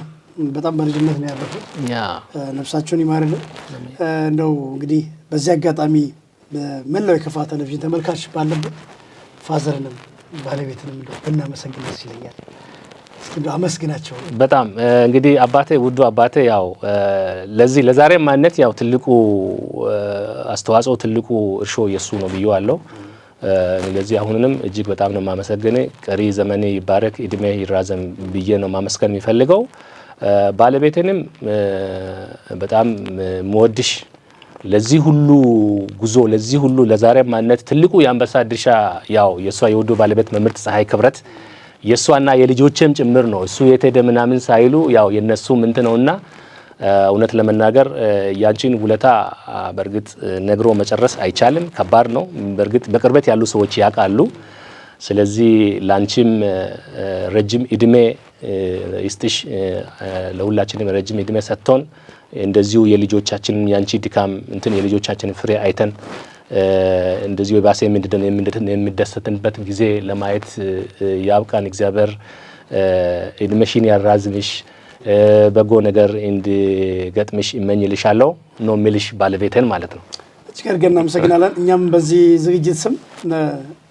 በጣም በልጅነት ነው ያረፉት። ነፍሳቸውን ይማርልን። እንደው እንግዲህ በዚህ አጋጣሚ በመላው የከፋ ቴሌቪዥን ተመልካች ባለበት father ንም ባለቤትንም እንደው ብናመሰግን ደስ ይለኛል። እስኪ እንደው አመስግናቸው። በጣም እንግዲህ አባቴ፣ ውዱ አባቴ፣ ያው ለዚህ ለዛሬ ማንነት ያው ትልቁ አስተዋጽኦ፣ ትልቁ እርሾ የሱ ነው ብዬዋለሁ። ለዚህ አሁንንም እጅግ በጣም ነው የማመሰግን። ቀሪ ዘመኔ ይባረክ፣ እድሜ ይራዘም ብዬ ነው ማመስገን የሚፈልገው። ባለቤቴንም በጣም ምወድሽ፣ ለዚህ ሁሉ ጉዞ፣ ለዚህ ሁሉ ለዛሬ ማንነት ትልቁ የአንበሳ ድርሻ ያው የእሷ የውዱ ባለቤት መምህርት ፀሐይ ክብረት የእሷና የልጆችም ጭምር ነው። እሱ የት ሄደ ምናምን ሳይሉ ያው የነሱም እንትን ነውና እውነት ለመናገር ያንቺን ውለታ በእርግጥ ነግሮ መጨረስ አይቻልም፣ ከባድ ነው። በእርግጥ በቅርበት ያሉ ሰዎች ያውቃሉ። ስለዚህ ላንቺም ረጅም እድሜ ይስጥሽ፣ ለሁላችንም ረጅም እድሜ ሰጥቶን እንደዚሁ የልጆቻችንን ያንቺ ድካም እንትን የልጆቻችንን ፍሬ አይተን እንደዚሁ የባሰ የሚደሰትንበት ጊዜ ለማየት ያብቃን። እግዚአብሔር እድሜሽን ያራዝምሽ፣ በጎ ነገር እንዲገጥምሽ እመኝልሻለሁ ነው የሚልሽ ባለቤቴን ማለት ነው። እጅግ አድርገን እናመሰግናለን። እኛም በዚህ ዝግጅት ስም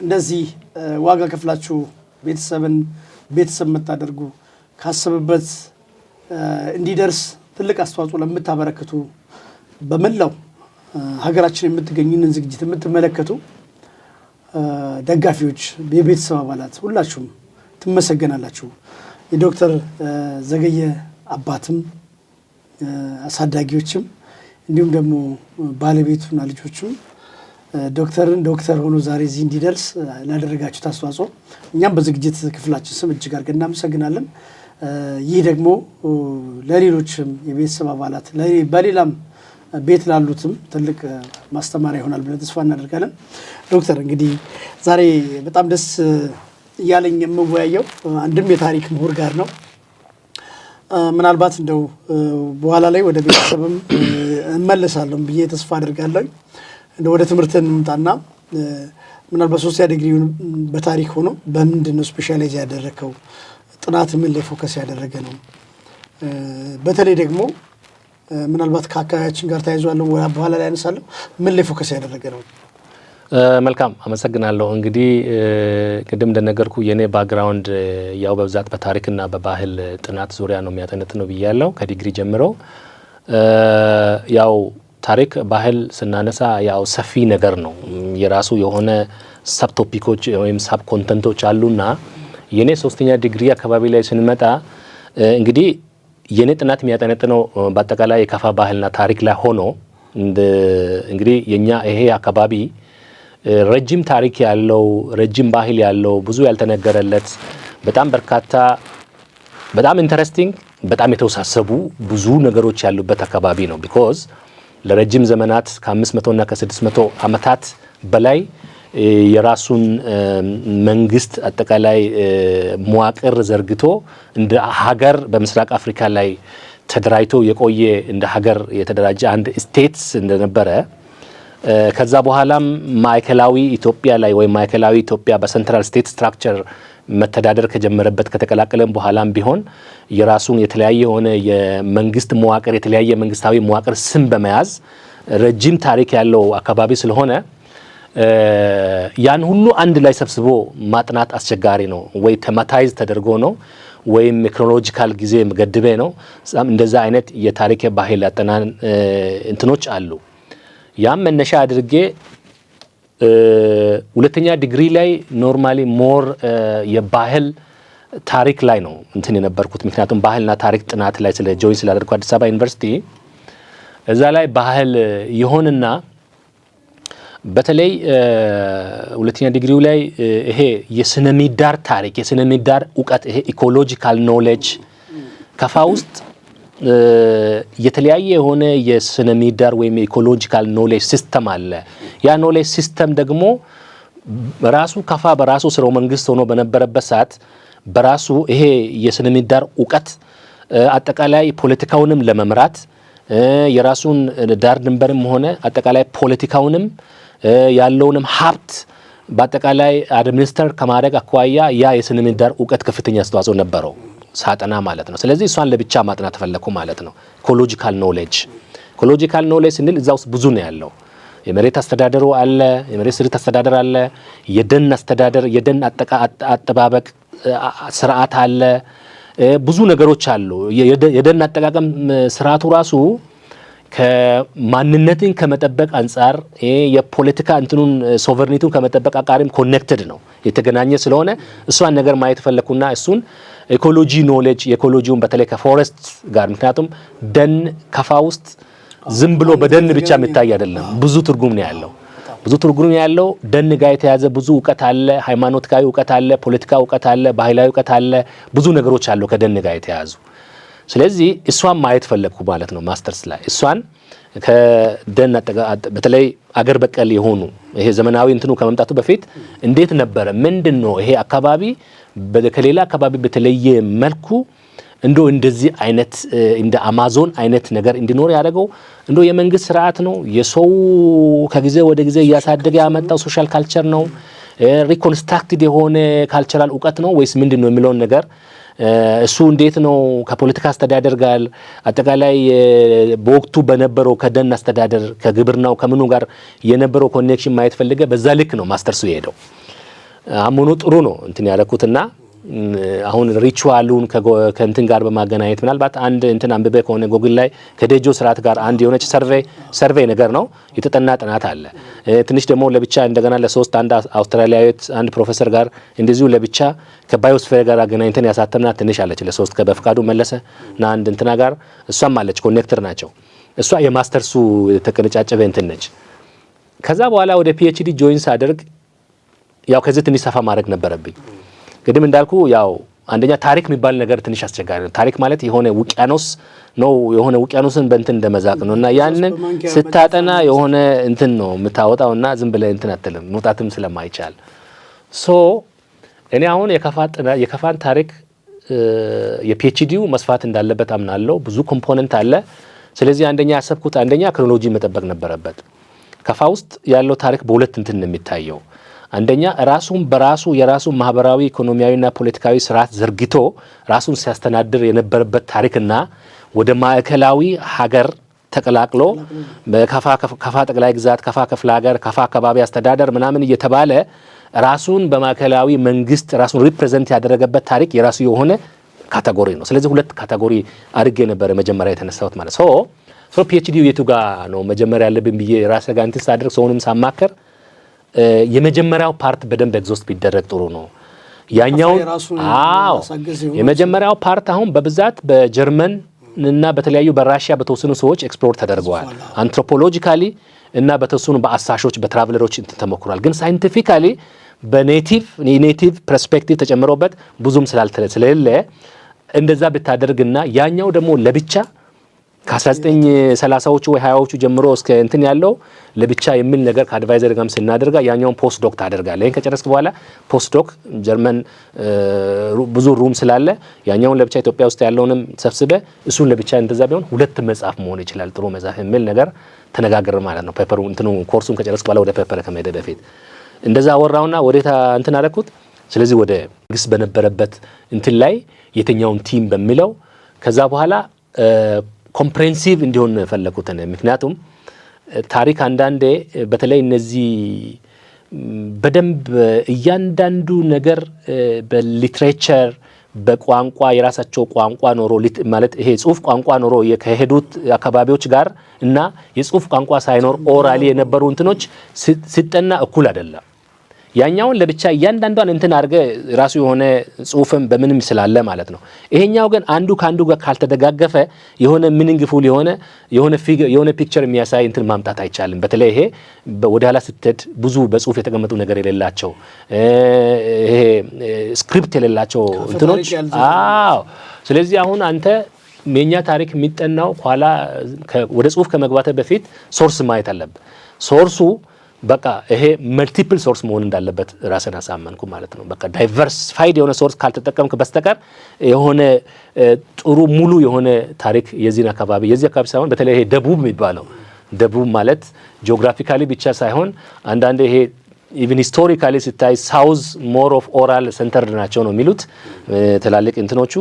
እንደዚህ ዋጋ ከፍላችሁ ቤተሰብን ቤተሰብ የምታደርጉ፣ ካሰበበት እንዲደርስ ትልቅ አስተዋጽኦ ለምታበረክቱ፣ በመላው ሀገራችን የምትገኙንን ዝግጅት የምትመለከቱ ደጋፊዎች፣ የቤተሰብ አባላት ሁላችሁም ትመሰገናላችሁ። የዶክተር ዘገየ አባትም አሳዳጊዎችም እንዲሁም ደግሞ ባለቤቱና ልጆቹም ዶክተርን ዶክተር ሆኖ ዛሬ እዚህ እንዲደርስ ላደረጋችሁት አስተዋጽኦ እኛም በዝግጅት ክፍላችን ስም እጅግ አድርገን እናመሰግናለን። ይህ ደግሞ ለሌሎችም የቤተሰብ አባላት፣ በሌላም ቤት ላሉትም ትልቅ ማስተማሪያ ይሆናል ብለን ተስፋ እናደርጋለን። ዶክተር፣ እንግዲህ ዛሬ በጣም ደስ እያለኝ የምወያየው አንድም የታሪክ ምሁር ጋር ነው። ምናልባት እንደው በኋላ ላይ ወደ ቤተሰብም እመለሳለሁ ብዬ ተስፋ አደርጋለሁ። እንደው ወደ ትምህርት እንምጣና ምናልባት ሶስተኛ ዲግሪ በታሪክ ሆኖ በምንድን ነው specialize ያደረግከው? ጥናት ምን ላይ focus ያደረገ ነው? በተለይ ደግሞ ምናልባት ከአካባቢያችን ጋር ተያይዞ ያለው በኋላ ላይ አነሳለሁ። ምን ላይ focus ያደረገ ነው? መልካም፣ አመሰግናለሁ። እንግዲህ ቅድም እንደነገርኩ የኔ background ያው በብዛት በታሪክና በባህል ጥናት ዙሪያ ነው የሚያጠነጥነው ብያለሁ። ከዲግሪ ጀምሮ ያው ታሪክ ባህል ስናነሳ ያው ሰፊ ነገር ነው። የራሱ የሆነ sub topic ኦች ወይም sub content ኦች አሉና የኔ ሶስተኛ ዲግሪ አካባቢ ላይ ስንመጣ እንግዲህ የኔ ጥናት የሚያጠነጥነው በአጠቃላይ የካፋ ባህልና ታሪክ ላይ ሆኖ እንግዲህ የኛ ይሄ አካባቢ ረጅም ታሪክ ያለው፣ ረጅም ባህል ያለው፣ ብዙ ያልተነገረለት፣ በጣም በርካታ፣ በጣም interesting፣ በጣም የተወሳሰቡ ብዙ ነገሮች ያሉበት አካባቢ ነው። Because ለረጅም ዘመናት ከ500 እና ከ600 ዓመታት በላይ የራሱን መንግስት አጠቃላይ መዋቅር ዘርግቶ እንደ ሀገር በምስራቅ አፍሪካ ላይ ተደራጅቶ የቆየ፣ እንደ ሀገር የተደራጀ አንድ states እንደነበረ፣ ከዛ በኋላም ማዕከላዊ ኢትዮጵያ ላይ ወይም ማዕከላዊ ኢትዮጵያ በ central state structure መተዳደር ከጀመረበት፣ ከተቀላቀለም በኋላም ቢሆን የራሱን የተለያየ የሆነ የመንግስት መዋቅር፣ የተለያየ መንግስታዊ መዋቅር ስም በመያዝ ረጅም ታሪክ ያለው አካባቢ ስለሆነ ያን ሁሉ አንድ ላይ ሰብስቦ ማጥናት አስቸጋሪ ነው። ወይ thematize ተደርጎ ነው ወይም chronological ጊዜ ገድቤ ነው። እንደዛ አይነት የታሪክ ባህል አጠናን እንትኖች አሉ። ያም መነሻ አድርጌ ሁለተኛ ዲግሪ ላይ normally more የባህል ታሪክ ላይ ነው እንትን የነበርኩት። ምክንያቱም ባህልና ታሪክ ጥናት ላይ ስለ join ስላደረግኩ አዲስ አበባ ዩኒቨርሲቲ እዛ ላይ ባህል ይሆንና በተለይ ሁለተኛ ዲግሪው ላይ ይሄ የስነ ምህዳር ታሪክ፣ የስነ ምህዳር እውቀት፣ ይሄ ecological knowledge፣ ከፋ ውስጥ የተለያየ የሆነ የስነ ምህዳር ወይም የ ecological knowledge system አለ። ያ knowledge system ደግሞ ራሱ ከፋ በራሱ ስርወ መንግስት ሆኖ በነበረበት ሰዓት በራሱ ይሄ የስነ ምህዳር እውቀት አጠቃላይ ፖለቲካውንም ለመምራት፣ የራሱን ዳር ድንበርም ሆነ አጠቃላይ ፖለቲካውንም ያለውንም ሀብት በአጠቃላይ administer ከማድረግ አኳያ ያ የስነ ምህዳር እውቀት ከፍተኛ አስተዋጽኦ ነበረው ሳጠና ማለት ነው። ስለዚህ እሷን ለብቻ ማጥናት ፈለግኩ ማለት ነው። Ecological knowledge፣ ecological knowledge ስንል እዛ ውስጥ ብዙ ነው ያለው። የመሬት አስተዳደሩ አለ፣ የመሬት ስሪት አስተዳደር አለ፣ የደን አስተዳደር፣ የደን አጠባበቅ ስርዓት አለ፣ ብዙ ነገሮች አሉ። የደን አጠቃቀም ስርዓቱ ራሱ ከማንነትን ከመጠበቅ አንጻር፣ የፖለቲካ እንትኑን sovereignty ውን ከመጠበቅ አቃሪም connected ነው፣ የተገናኘ ስለሆነ እሷን ነገር ማየት ፈለግኩና እሱን ecology knowledge የ ecology ውን በተለይ ከ forest ጋር፣ ምክንያቱም ደን ከፋ ውስጥ ዝም ብሎ በደን ብቻ የሚታይ አይደለም። ብዙ ትርጉም ነው ያለው። ብዙ ትርጉም ያለው ደን ጋር የተያዘ ብዙ እውቀት አለ። ሃይማኖታዊ እውቀት አለ፣ ፖለቲካ እውቀት አለ፣ ባህላዊ እውቀት አለ። ብዙ ነገሮች አሉ ከደን ጋር የተያዙ። ስለዚህ እሷን ማየት ፈለግኩ ማለት ነው። ማስተርስ ላይ እሷን ከደን በተለይ አገር በቀል የሆኑ፣ ይሄ ዘመናዊ እንትኑ ከመምጣቱ በፊት እንዴት ነበረ? ምንድን ነው ይሄ አካባቢ ከሌላ አካባቢ በተለየ መልኩ እንዶ እንደዚህ አይነት እንደ አማዞን አይነት ነገር እንዲኖር ያደረገው እንዶ የመንግስት ስርዓት ነው? የሰው ከጊዜ ወደ ጊዜ እያሳደገ ያመጣው social culture ነው? Reconstructed የሆነ cultural እውቀት ነው ወይስ ምንድን ነው የሚለውን ነገር፣ እሱ እንዴት ነው ከፖለቲካ አስተዳደር ጋር፣ አጠቃላይ በወቅቱ በነበረው ከደን አስተዳደር፣ ከግብርናው፣ ከምኑ ጋር የነበረው connection ማየት ፈልጌ በዛ ልክ ነው ማስተርሱ የሄደው። አሁኑ ጥሩ ነው እንትን ያደረኩትና አሁን ritual ኡን ከእንትን ጋር በማገናኘት፣ ምናልባት አንድ እንትን አንብበ ከሆነ ጎግል ላይ ከዴጆ ስርዓት ጋር አንድ የሆነች survey ነገር ነው፣ የተጠና ጥናት አለ። ትንሽ ደግሞ ለብቻ እንደገና ለሶስት አንድ አውስትራሊያዊት አንድ ፕሮፌሰር ጋር እንደዚሁ ለብቻ ከ biosphere ጋር አገናኝተን ያሳተምናት ትንሽ አለች። ለሶስት ከበፍቃዱ መለሰ እና አንድ እንትና ጋር እሷም አለች፣ connected ናቸው። እሷ የማስተርሱ የተቀነጫጨበ እንትን ነች። ከዛ በኋላ ወደ PhD join ሳደርግ ያው ከዚህ ትንሽ ሰፋ ማድረግ ነበረብኝ። ቅድም እንዳልኩ ያው አንደኛ ታሪክ የሚባል ነገር ትንሽ አስቸጋሪ ነው። ታሪክ ማለት የሆነ ውቅያኖስ ነው። የሆነ ውቅያኖስን በእንትን እንደመዛቅ ነው እና ያንን ስታጠና የሆነ እንትን ነው የምታወጣው እና ዝም ብለህ እንትን አትልም፣ መውጣትም ስለማይቻል። So እኔ አሁን የከፋን ታሪክ የ PhD ው መስፋት እንዳለበት አምናለሁ። ብዙ component አለ። ስለዚህ አንደኛ ያሰብኩት አንደኛ chronology መጠበቅ ነበረበት። ከፋ ውስጥ ያለው ታሪክ በሁለት እንትን ነው የሚታየው። አንደኛ ራሱን በራሱ የራሱን ማህበራዊ፣ ኢኮኖሚያዊና ፖለቲካዊ ስርዓት ዘርግቶ ራሱን ሲያስተዳድር የነበረበት ታሪክና ወደ ማዕከላዊ ሀገር ተቀላቅሎ በከፋ ከፋ ጠቅላይ ግዛት፣ ከፋ ክፍለ ሀገር፣ ከፋ አካባቢ አስተዳደር ምናምን እየተባለ ራሱን በማዕከላዊ መንግስት ራሱን represent ያደረገበት ታሪክ የራሱ የሆነ category ነው። ስለዚህ ሁለት category አድርጌ ነበረ መጀመሪያ የተነሳሁት ማለት። So PhD የቱ ጋር ነው መጀመሪያ ያለብን ብዬ ራሴ ጋር እንትን ሳደርግ፣ ሰውንም ሳማከር የመጀመሪያው part በደንብ exhaust ቢደረግ ጥሩ ነው። ያኛው አዎ፣ የመጀመሪያው part አሁን በብዛት በጀርመን እና በተለያዩ በራሽያ በተወሰኑ ሰዎች explore ተደርገዋል። Anthropologically እና በተወሰኑ በአሳሾች፣ በ traveler ኦች እንትን ተሞክሯል። ግን scientifically በ native perspective ተጨምሮበት ብዙም ስለሌለ እንደዛ ብታደርግና ያኛው ደግሞ ለብቻ ከ1930ዎቹ ወይ 20ዎቹ ጀምሮ እስከ እንትን ያለው ለብቻ የሚል ነገር ከ advisor ጋርም ስናደርጋ ያኛውን postdoc ታደርጋለህ። ይህን ከጨረስክ በኋላ postdoc ጀርመን ብዙ room ስላለ ያኛውን ለብቻ፣ ኢትዮጵያ ውስጥ ያለውንም ሰብስበ እሱን ለብቻ እንደዛ ቢሆን ሁለት መጽሐፍ መሆን ይችላል፣ ጥሩ መጽሐፍ የሚል ነገር ተነጋገርን ማለት ነው። Paper ኡ እንትኑ ኮርሱን ከጨረስክ በኋላ ወደ paper ከመሄደ በፊት እንደዛ አወራውና ወዴታ እንትን አደረኩት። ስለዚህ ወደ መንግስት በነበረበት እንትን ላይ የትኛውን theme በሚለው ከዛ በኋላ comprehensive እንዲሆን ፈለኩት። ምክንያቱም ታሪክ አንዳንዴ በተለይ እነዚህ በደንብ እያንዳንዱ ነገር በ literature በቋንቋ የራሳቸው ቋንቋ ኖሮ፣ ማለት ይሄ ጽሁፍ ቋንቋ ኖሮ ከሄዱት አካባቢዎች ጋር እና የጽሁፍ ቋንቋ ሳይኖር orally የነበሩ እንትኖች ሲጠና እኩል አይደለም። ያኛውን ለብቻ እያንዳንዷን እንትን አድርገ ራሱ የሆነ ጽሁፍም በምንም ስላለ ማለት ነው። ይሄኛው ግን አንዱ ከአንዱ ጋር ካልተደጋገፈ የሆነ meaningful የሆነ picture የሚያሳይ እንትን ማምጣት አይቻልም። በተለይ ይሄ ወደ ኋላ ስትሄድ ብዙ በጽሁፍ የተቀመጡ ነገር የሌላቸው፣ ይሄ script የሌላቸው እንትኖች። አዎ። ስለዚህ አሁን አንተ የኛ ታሪክ የሚጠናው ኋላ ወደ ጽሁፍ ከመግባት በፊት source ማየት አለብህ። Source ኡ በቃ ይሄ multiple source መሆን እንዳለበት ራስን አሳመንኩ ማለት ነው። በቃ diversified የሆነ source ካልተጠቀምክ በስተቀር የሆነ ጥሩ ሙሉ የሆነ ታሪክ የዚህን አካባቢ፣ የዚህ አካባቢ ሳይሆን በተለይ ይሄ ደቡብ የሚባለው፣ ደቡብ ማለት geographically ብቻ ሳይሆን አንዳንድ ይሄ even historically ሲታይ south more of oral centered ናቸው ነው የሚሉት ትላልቅ እንትኖቹ።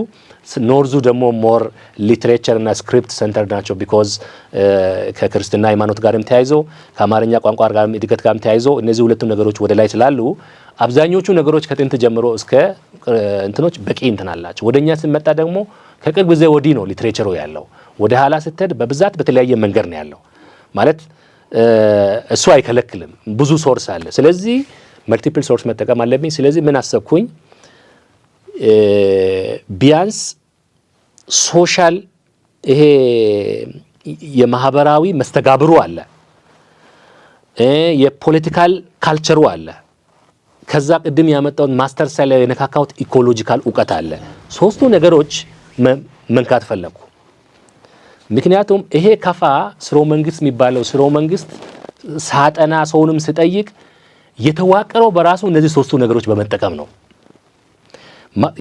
North ኡ ደግሞ more literature እና script centered ናቸው። Because ከክርስትና ሃይማኖት ጋርም ተያይዞ ከአማርኛ ቋንቋ ጋርም እድገት ጋርም ተያይዞ እነዚህ ሁለቱም ነገሮች ወደ ላይ ስላሉ አብዛኞቹ ነገሮች ከጥንት ጀምሮ እስከ እንትኖች በቂ እንትን አላቸው። ወደኛ ስንመጣ ደግሞ ከቅርብ ጊዜ ወዲህ ነው literature ኡ ያለው። ወደ ኋላ ስትሄድ በብዛት በተለያየ መንገድ ነው ያለው፣ ማለት እሱ አይከለክልም። ብዙ source አለ። ስለዚህ multiple source መጠቀም አለብኝ። ስለዚህ ምን አሰብኩኝ? ቢያንስ social ይሄ የማህበራዊ መስተጋብሩ አለ፣ የ political culture ኡ አለ። ከዛ ቅድም ያመጣውን ማስተር ላይ የነካካሁት ecological እውቀት አለ። ሶስቱ ነገሮች መንካት ፈለግኩ። ምክንያቱም ይሄ ከፋ ስርወ መንግስት የሚባለው ስርወ መንግስት ሳጠና ሰውንም ስጠይቅ የተዋቀረው በራሱ እነዚህ ሶስቱ ነገሮች በመጠቀም ነው።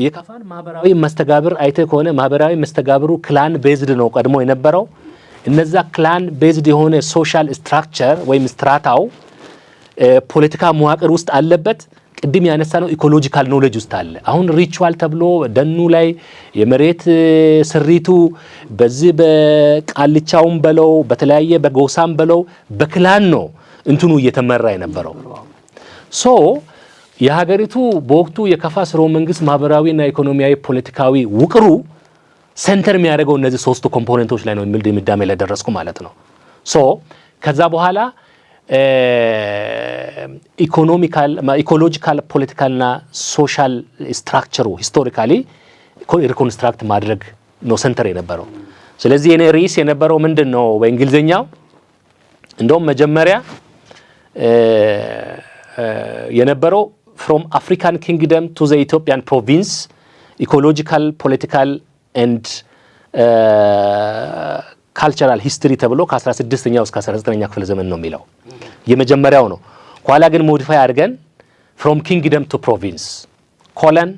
የከፋን ማህበራዊ መስተጋብር አይተህ ከሆነ ማህበራዊ መስተጋብሩ clan based ነው ቀድሞ የነበረው። እነዛ clan based የሆነ social structure ወይም strata ው ፖለቲካ መዋቅር ውስጥ አለበት። ቅድም ያነሳነው ecological knowledge ውስጥ አለ። አሁን ritual ተብሎ ደኑ ላይ የመሬት ስሪቱ በዚህ በቃልቻውም በለው በተለያየ በጎሳም በለው በ clan ነው እንትኑ እየተመራ የነበረው። So የሀገሪቱ በወቅቱ የከፋ ስርወ መንግስት ማህበራዊና ኢኮኖሚያዊ ፖለቲካዊ ውቅሩ center የሚያደርገው እነዚህ ሶስቱ component ኦች ላይ ነው የሚል ድምዳሜ ላይ ደረስኩ ማለት ነው። So ከዛ በኋላ economical፣ ecological፣ political ና social structure ኡ historically reconstruct ማድረግ ነው center የነበረው። ስለዚህ የኔ ርዕስ የነበረው ምንድን ነው? በእንግሊዝኛው እንደውም መጀመሪያ የነበረው "From African Kingdom to the Ethiopian Province: Ecological, Political and Cultural History" ተብሎ ከ16ኛው እስከ 19ኛ ክፍለ ዘመን ነው የሚለው የመጀመሪያው ነው። ኋላ ግን modify አድርገን "From Kingdom to Province colon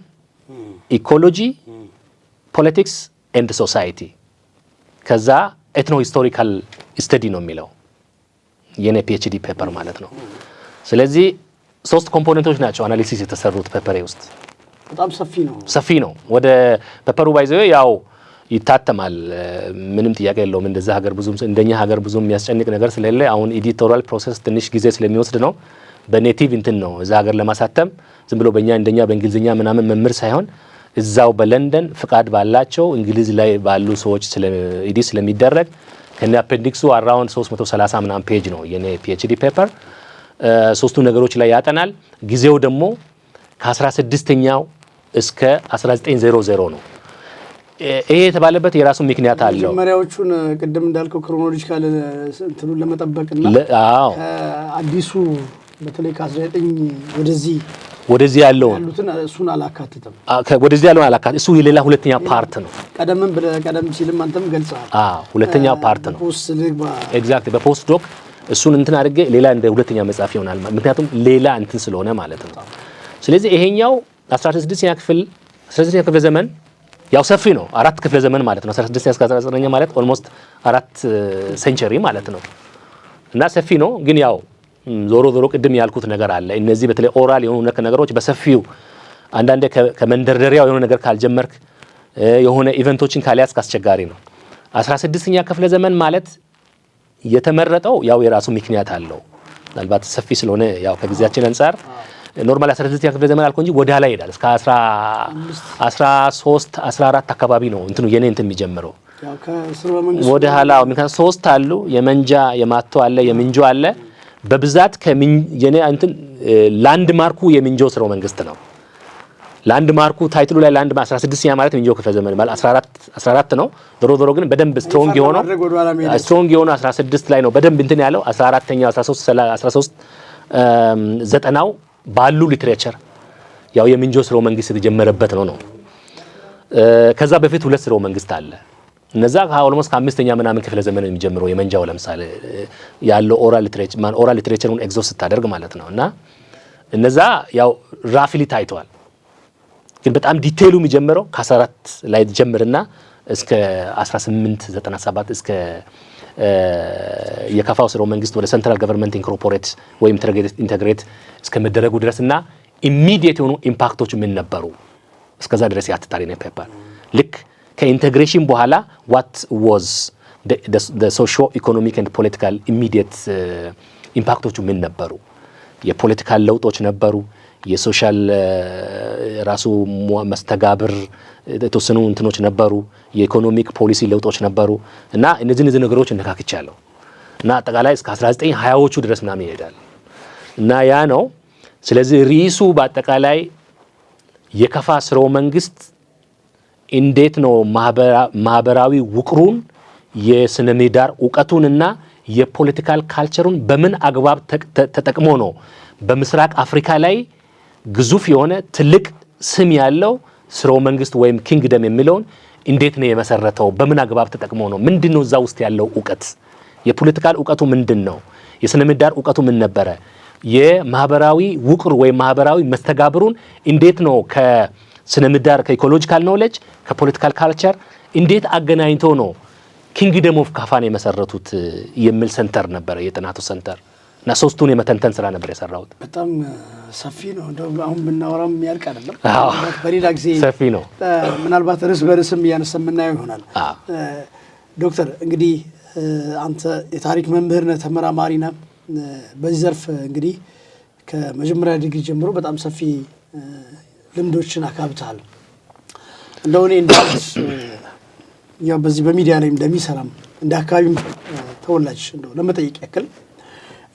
Ecology, Politics and Society" ከዛ ethno historical study ነው የሚለው የኔ PhD paper ማለት ነው። ስለዚህ ሶስት component ኦች ናቸው analysis የተሰሩት paper ኤ ውስጥ። በጣም ሰፊ ነው። ሰፊ ነው። ወደ paper ኡ by the way ያው ይታተማል፣ ምንም ጥያቄ የለውም። እንደዛ ሀገር ብዙም እንደኛ ሀገር ብዙም የሚያስጨንቅ ነገር ስለሌለ አሁን editorial process ትንሽ ጊዜ ስለሚወስድ ነው። በ native እንትን ነው እዛ ሀገር ለማሳተም፣ ዝም ብሎ በእኛ እንደኛ በእንግሊዝኛ ምናምን መምህር ሳይሆን እዛው በለንደን ፍቃድ ባላቸው እንግሊዝ ላይ ባሉ ሰዎች edit ስለሚደረግ ከነ appendix ኡ around 330 ምናምን page ነው የኔ PhD paper። ሶስቱ ነገሮች ላይ ያጠናል። ጊዜው ደግሞ ከ16ኛው እስከ 1900 ነው። ይሄ የተባለበት የራሱ ምክንያት አለው። መጀመሪያዎቹን ቅድም እንዳልከው chronological እንትኑን ለመጠበቅና አዲሱ በተለይ ከ19 ወደዚህ ወደዚህ ያለውን ያሉትን እሱን አላካትትም። ወደዚህ ያለውን አላካትትም። እሱ የሌላ ሁለተኛ part ነው። ቀደምም ብለህ ቀደም ሲልም አንተም ገልጸሃል። አዎ፣ ሁለተኛ part ነው። Post ልግባ። Exactly፣ በ post doc እሱን እንትን አድርጌ ሌላ እንደ ሁለተኛ መጽሐፍ ይሆናል። ምክንያቱም ሌላ እንትን ስለሆነ ማለት ነው። ስለዚህ ይሄኛው 16ኛ ክፍል፣ 16ኛ ክፍለ ዘመን ያው ሰፊ ነው። አራት ክፍለ ዘመን ማለት ነው። 16ኛ እስከ 19ኛ ማለት almost አራት century ማለት ነው እና ሰፊ ነው። ግን ያው ዞሮ ዞሮ ቅድም ያልኩት ነገር አለ። እነዚህ በተለይ oral የሆኑ ነክ ነገሮች በሰፊው አንዳንዴ ከመንደርደሪያው የሆነ ነገር ካልጀመርክ፣ የሆነ event ኦችን ካልያዝክ አስቸጋሪ ነው። 16ኛ ክፍለ ዘመን ማለት የተመረጠው ያው የራሱ ምክንያት አለው። ምናልባት ሰፊ ስለሆነ ያው ከጊዜያችን አንጻር Normally 16ኛ ክፍለ ዘመን አልኩ እንጂ ወደ ኋላ ይሄዳል። እስከ 13 14 አካባቢ ነው እንትኑ የኔ እንትን የሚጀምረው። ያው ከስርወ መንግስቱ ወደ ኋላ፣ ምክንያቱም ሶስት አሉ። የመንጃ፣ የማቶ አለ፣ የምንጆ አለ። በብዛት የኔ እንትን landmark ኡ የምንጆ ስርወ መንግስት ነው። Landmark ኡ title ኡ ላይ land 16ኛ ማለት ምንጆ ክፍለ ዘመን ማለት 14 14 ነው። ዞሮ ዞሮ ግን በደንብ strong የሆነው ማድረግ ወደ ኋላ መሄድ strong የሆነው 16 ላይ ነው በደንብ እንትን ያለው። 14ኛው፣ 13 13 ዘጠናው ባሉ literature ያው የምንጆ ስርወ መንግስት የተጀመረበት ነው። ከዛ በፊት ሁለት ስርወ መንግስት አለ። እነዛ almost ከአምስተኛ ምናምን ክፍለ ዘመን የሚጀምረው የመንጃው ለምሳሌ ያለው oral literature ማን oral literature ኡን exhaust ስታደርግ ማለት ነው። እና እነዛ ያው roughly ታይተዋል። ግን በጣም detail ኡ የሚጀምረው ከ14 ላይ ጀምርና እስከ 1897 እስከ የከፋው ስርወ መንግስት ወደ central government incorporate ወይም integrate እስከ መደረጉ ድረስ እና immediate የሆኑ impact ኦች ምን ነበሩ እስከዛ ድረስ ያትታል የኔ paper። ልክ ከ integration በኋላ what was socio economic and political immediate impact ኦቹ ምን ነበሩ? የ political ለውጦች ነበሩ። የ social ራሱ መስተጋብር የተወሰኑ እንትኖች ነበሩ። የ economic policy ለውጦች ነበሩ እና እነዚህ ነገሮች እነካክቻለሁ እና አጠቃላይ እስከ 1920ዎቹ ድረስ ምናምን ይሄዳል እና ያ ነው። ስለዚህ ርዕሱ በአጠቃላይ የከፋ ስርወ መንግስት እንዴት ነው ማህበራዊ ውቅሩን፣ የስነ ምህዳር እውቀቱንና የ political culture ኡን በምን አግባብ ተጠቅሞ ነው በምስራቅ አፍሪካ ላይ ግዙፍ የሆነ ትልቅ ስም ያለው ስርወ መንግስት ወይም kingdom የሚለውን እንዴት ነው የመሰረተው? በምን አግባብ ተጠቅሞ ነው? ምንድን ነው እዛ ውስጥ ያለው እውቀት? የ political እውቀቱ ምንድን ነው? የስነ ምህዳር እውቀቱ ምን ነበረ? የማህበራዊ ውቅር ወይም ማህበራዊ መስተጋብሩን እንዴት ነው ከስነ ምህዳር፣ ከ ecological knowledge፣ ከ political culture እንዴት አገናኝቶ ነው kingdom of ካፋን የመሰረቱት የሚል center ነበረ የጥናቱ center እና ሶስቱን የመተንተን ስራ ነበር የሰራሁት። በጣም ሰፊ ነው። እንደው አሁን ብናወራም የሚያልቅ አይደለም። አዎ። ምናልባት በሌላ ጊዜ ሰፊ ነው። ምናልባት ርዕስ በርዕስም እያነሳ የምናየው ይሆናል። ዶክተር፣ እንግዲህ አንተ የታሪክ መምህር ነህ፣ ተመራማሪ ነህ። በዚህ ዘርፍ እንግዲህ ከመጀመሪያ ዲግሪ ጀምሮ በጣም ሰፊ ልምዶችን አካብተሃል። እንደው እኔ እንደ አንድ ያው በዚህ በሚዲያ ላይ እንደሚሰራም እንደ አካባቢም ተወላጅ እንደው ለመጠየቅ ያክል፣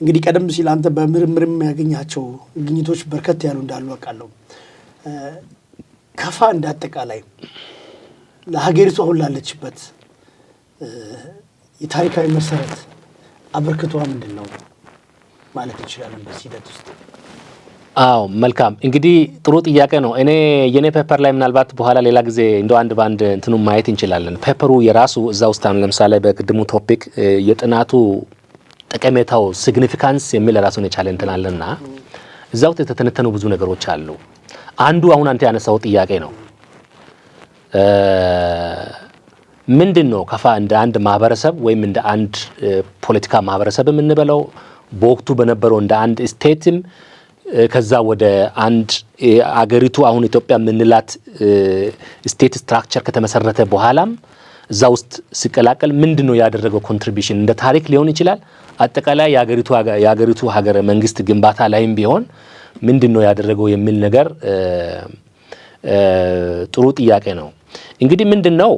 እንግዲህ ቀደም ሲል አንተ በምርምርም ያገኛቸው ግኝቶች በርከት ያሉ እንዳሉ አውቃለሁ። ከፋ እንደ አጠቃላይ ለሀገሪቱ አሁን ላለችበት የታሪካዊ መሰረት አበርክቷ ምንድን ነው ማለት እንችላለን በዚህ ሂደት ውስጥ? አዎ፣ መልካም፣ እንግዲህ ጥሩ ጥያቄ ነው። እኔ የኔ paper ላይ ምናልባት በኋላ ሌላ ጊዜ እንደው አንድ በአንድ እንትኑ ማየት እንችላለን። Paper ኡ የራሱ እዛ ውስጥ አሁን ለምሳሌ በቅድሙ topic የጥናቱ ጠቀሜታው significance የሚል ራሱን የቻለ እንትን አለና እዛ ውስጥ የተተነተኑ ብዙ ነገሮች አሉ። አንዱ አሁን አንተ ያነሳው ጥያቄ ነው። ምንድን ነው ከፋ እንደ አንድ ማህበረሰብ ወይም እንደ አንድ ፖለቲካ ማህበረሰብ የምንበለው፣ በወቅቱ በነበረው እንደ አንድ state ም፣ ከዛ ወደ አንድ አገሪቱ አሁን ኢትዮጵያ የምንላት state structure ከተመሰረተ በኋላም እዛ ውስጥ ሲቀላቀል ምንድን ነው ያደረገው contribution፣ እንደ ታሪክ ሊሆን ይችላል። አጠቃላይ የአገሪቱ ሀገረ መንግስት ግንባታ ላይም ቢሆን ምንድን ነው ያደረገው የሚል ነገር ጥሩ ጥያቄ ነው። እንግዲህ ምንድን ነው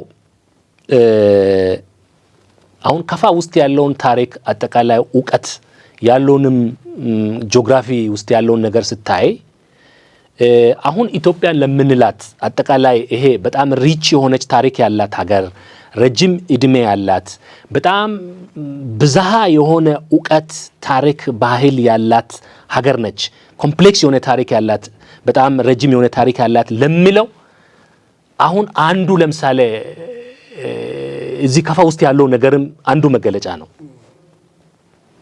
አሁን ከፋ ውስጥ ያለውን ታሪክ፣ አጠቃላይ እውቀት ያለውንም ጂኦግራፊ ውስጥ ያለውን ነገር ስታይ አሁን ኢትዮጵያን ለምንላት አጠቃላይ ይሄ በጣም rich የሆነች ታሪክ ያላት ሀገር፣ ረጅም እድሜ ያላት፣ በጣም ብዝሃ የሆነ እውቀት፣ ታሪክ፣ ባህል ያላት ሀገር ነች። Complex የሆነ ታሪክ ያላት፣ በጣም ረጅም የሆነ ታሪክ ያላት ለሚለው አሁን አንዱ ለምሳሌ እዚህ ከፋ ውስጥ ያለው ነገርም አንዱ መገለጫ ነው።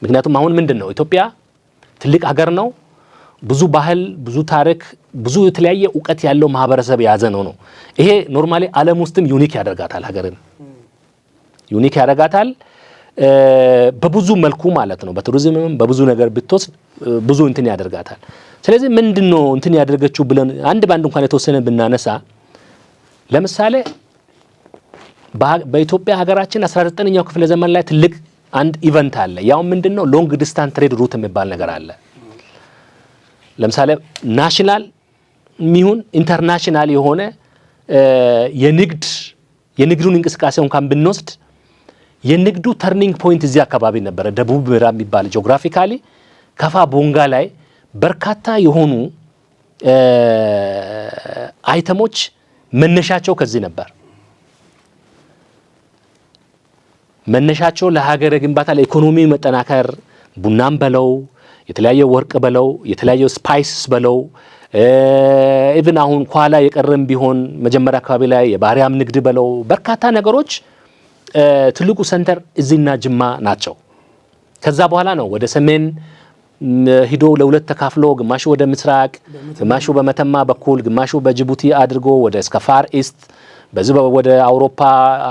ምክንያቱም አሁን ምንድን ነው፣ ኢትዮጵያ ትልቅ ሀገር ነው። ብዙ ባህል፣ ብዙ ታሪክ፣ ብዙ የተለያየ እውቀት ያለው ማህበረሰብ የያዘ ነው። ይሄ normally ዓለም ውስጥም unique ያደርጋታል፣ ሀገርን unique ያደርጋታል በብዙ መልኩ ማለት ነው። በቱሪዝምም በብዙ ነገር ብትወስድ ብዙ እንትን ያደርጋታል። ስለዚህ ምንድን ነው እንትን ያደረገችው ብለን አንድ በአንድ እንኳን የተወሰነ ብናነሳ፣ ለምሳሌ በኢትዮጵያ ሀገራችን 19ኛው ክፍለ ዘመን ላይ ትልቅ አንድ event አለ። ያው ምንድን ነው፣ long distance trade route የሚባል ነገር አለ። ለምሳሌ national የሚሆን international የሆነ የንግዱን እንቅስቃሴ እንኳን ብንወስድ የንግዱ turning point እዚህ አካባቢ ነበረ። ደቡብ ምዕራብ የሚባል geographically ከፋ ቦንጋ ላይ በርካታ የሆኑ item ኦች መነሻቸው ከዚህ ነበር። መነሻቸው ለሀገረ ግንባታ፣ ለኢኮኖሚ መጠናከር ቡናም በለው፣ የተለያየ ወርቅ በለው፣ የተለያየ spices በለው፣ even አሁን ኋላ የቀረም ቢሆን መጀመሪያ አካባቢ ላይ የባሪያም ንግድ በለው፣ በርካታ ነገሮች ትልቁ center እዚህና ጅማ ናቸው። ከዛ በኋላ ነው ወደ ሰሜን ሂዶ ለሁለት ተካፍሎ ግማሹ ወደ ምስራቅ፣ ግማሹ በመተማ በኩል፣ ግማሹ በጅቡቲ አድርጎ ወደ እስከ Far East፣ በዚህ ወደ አውሮፓ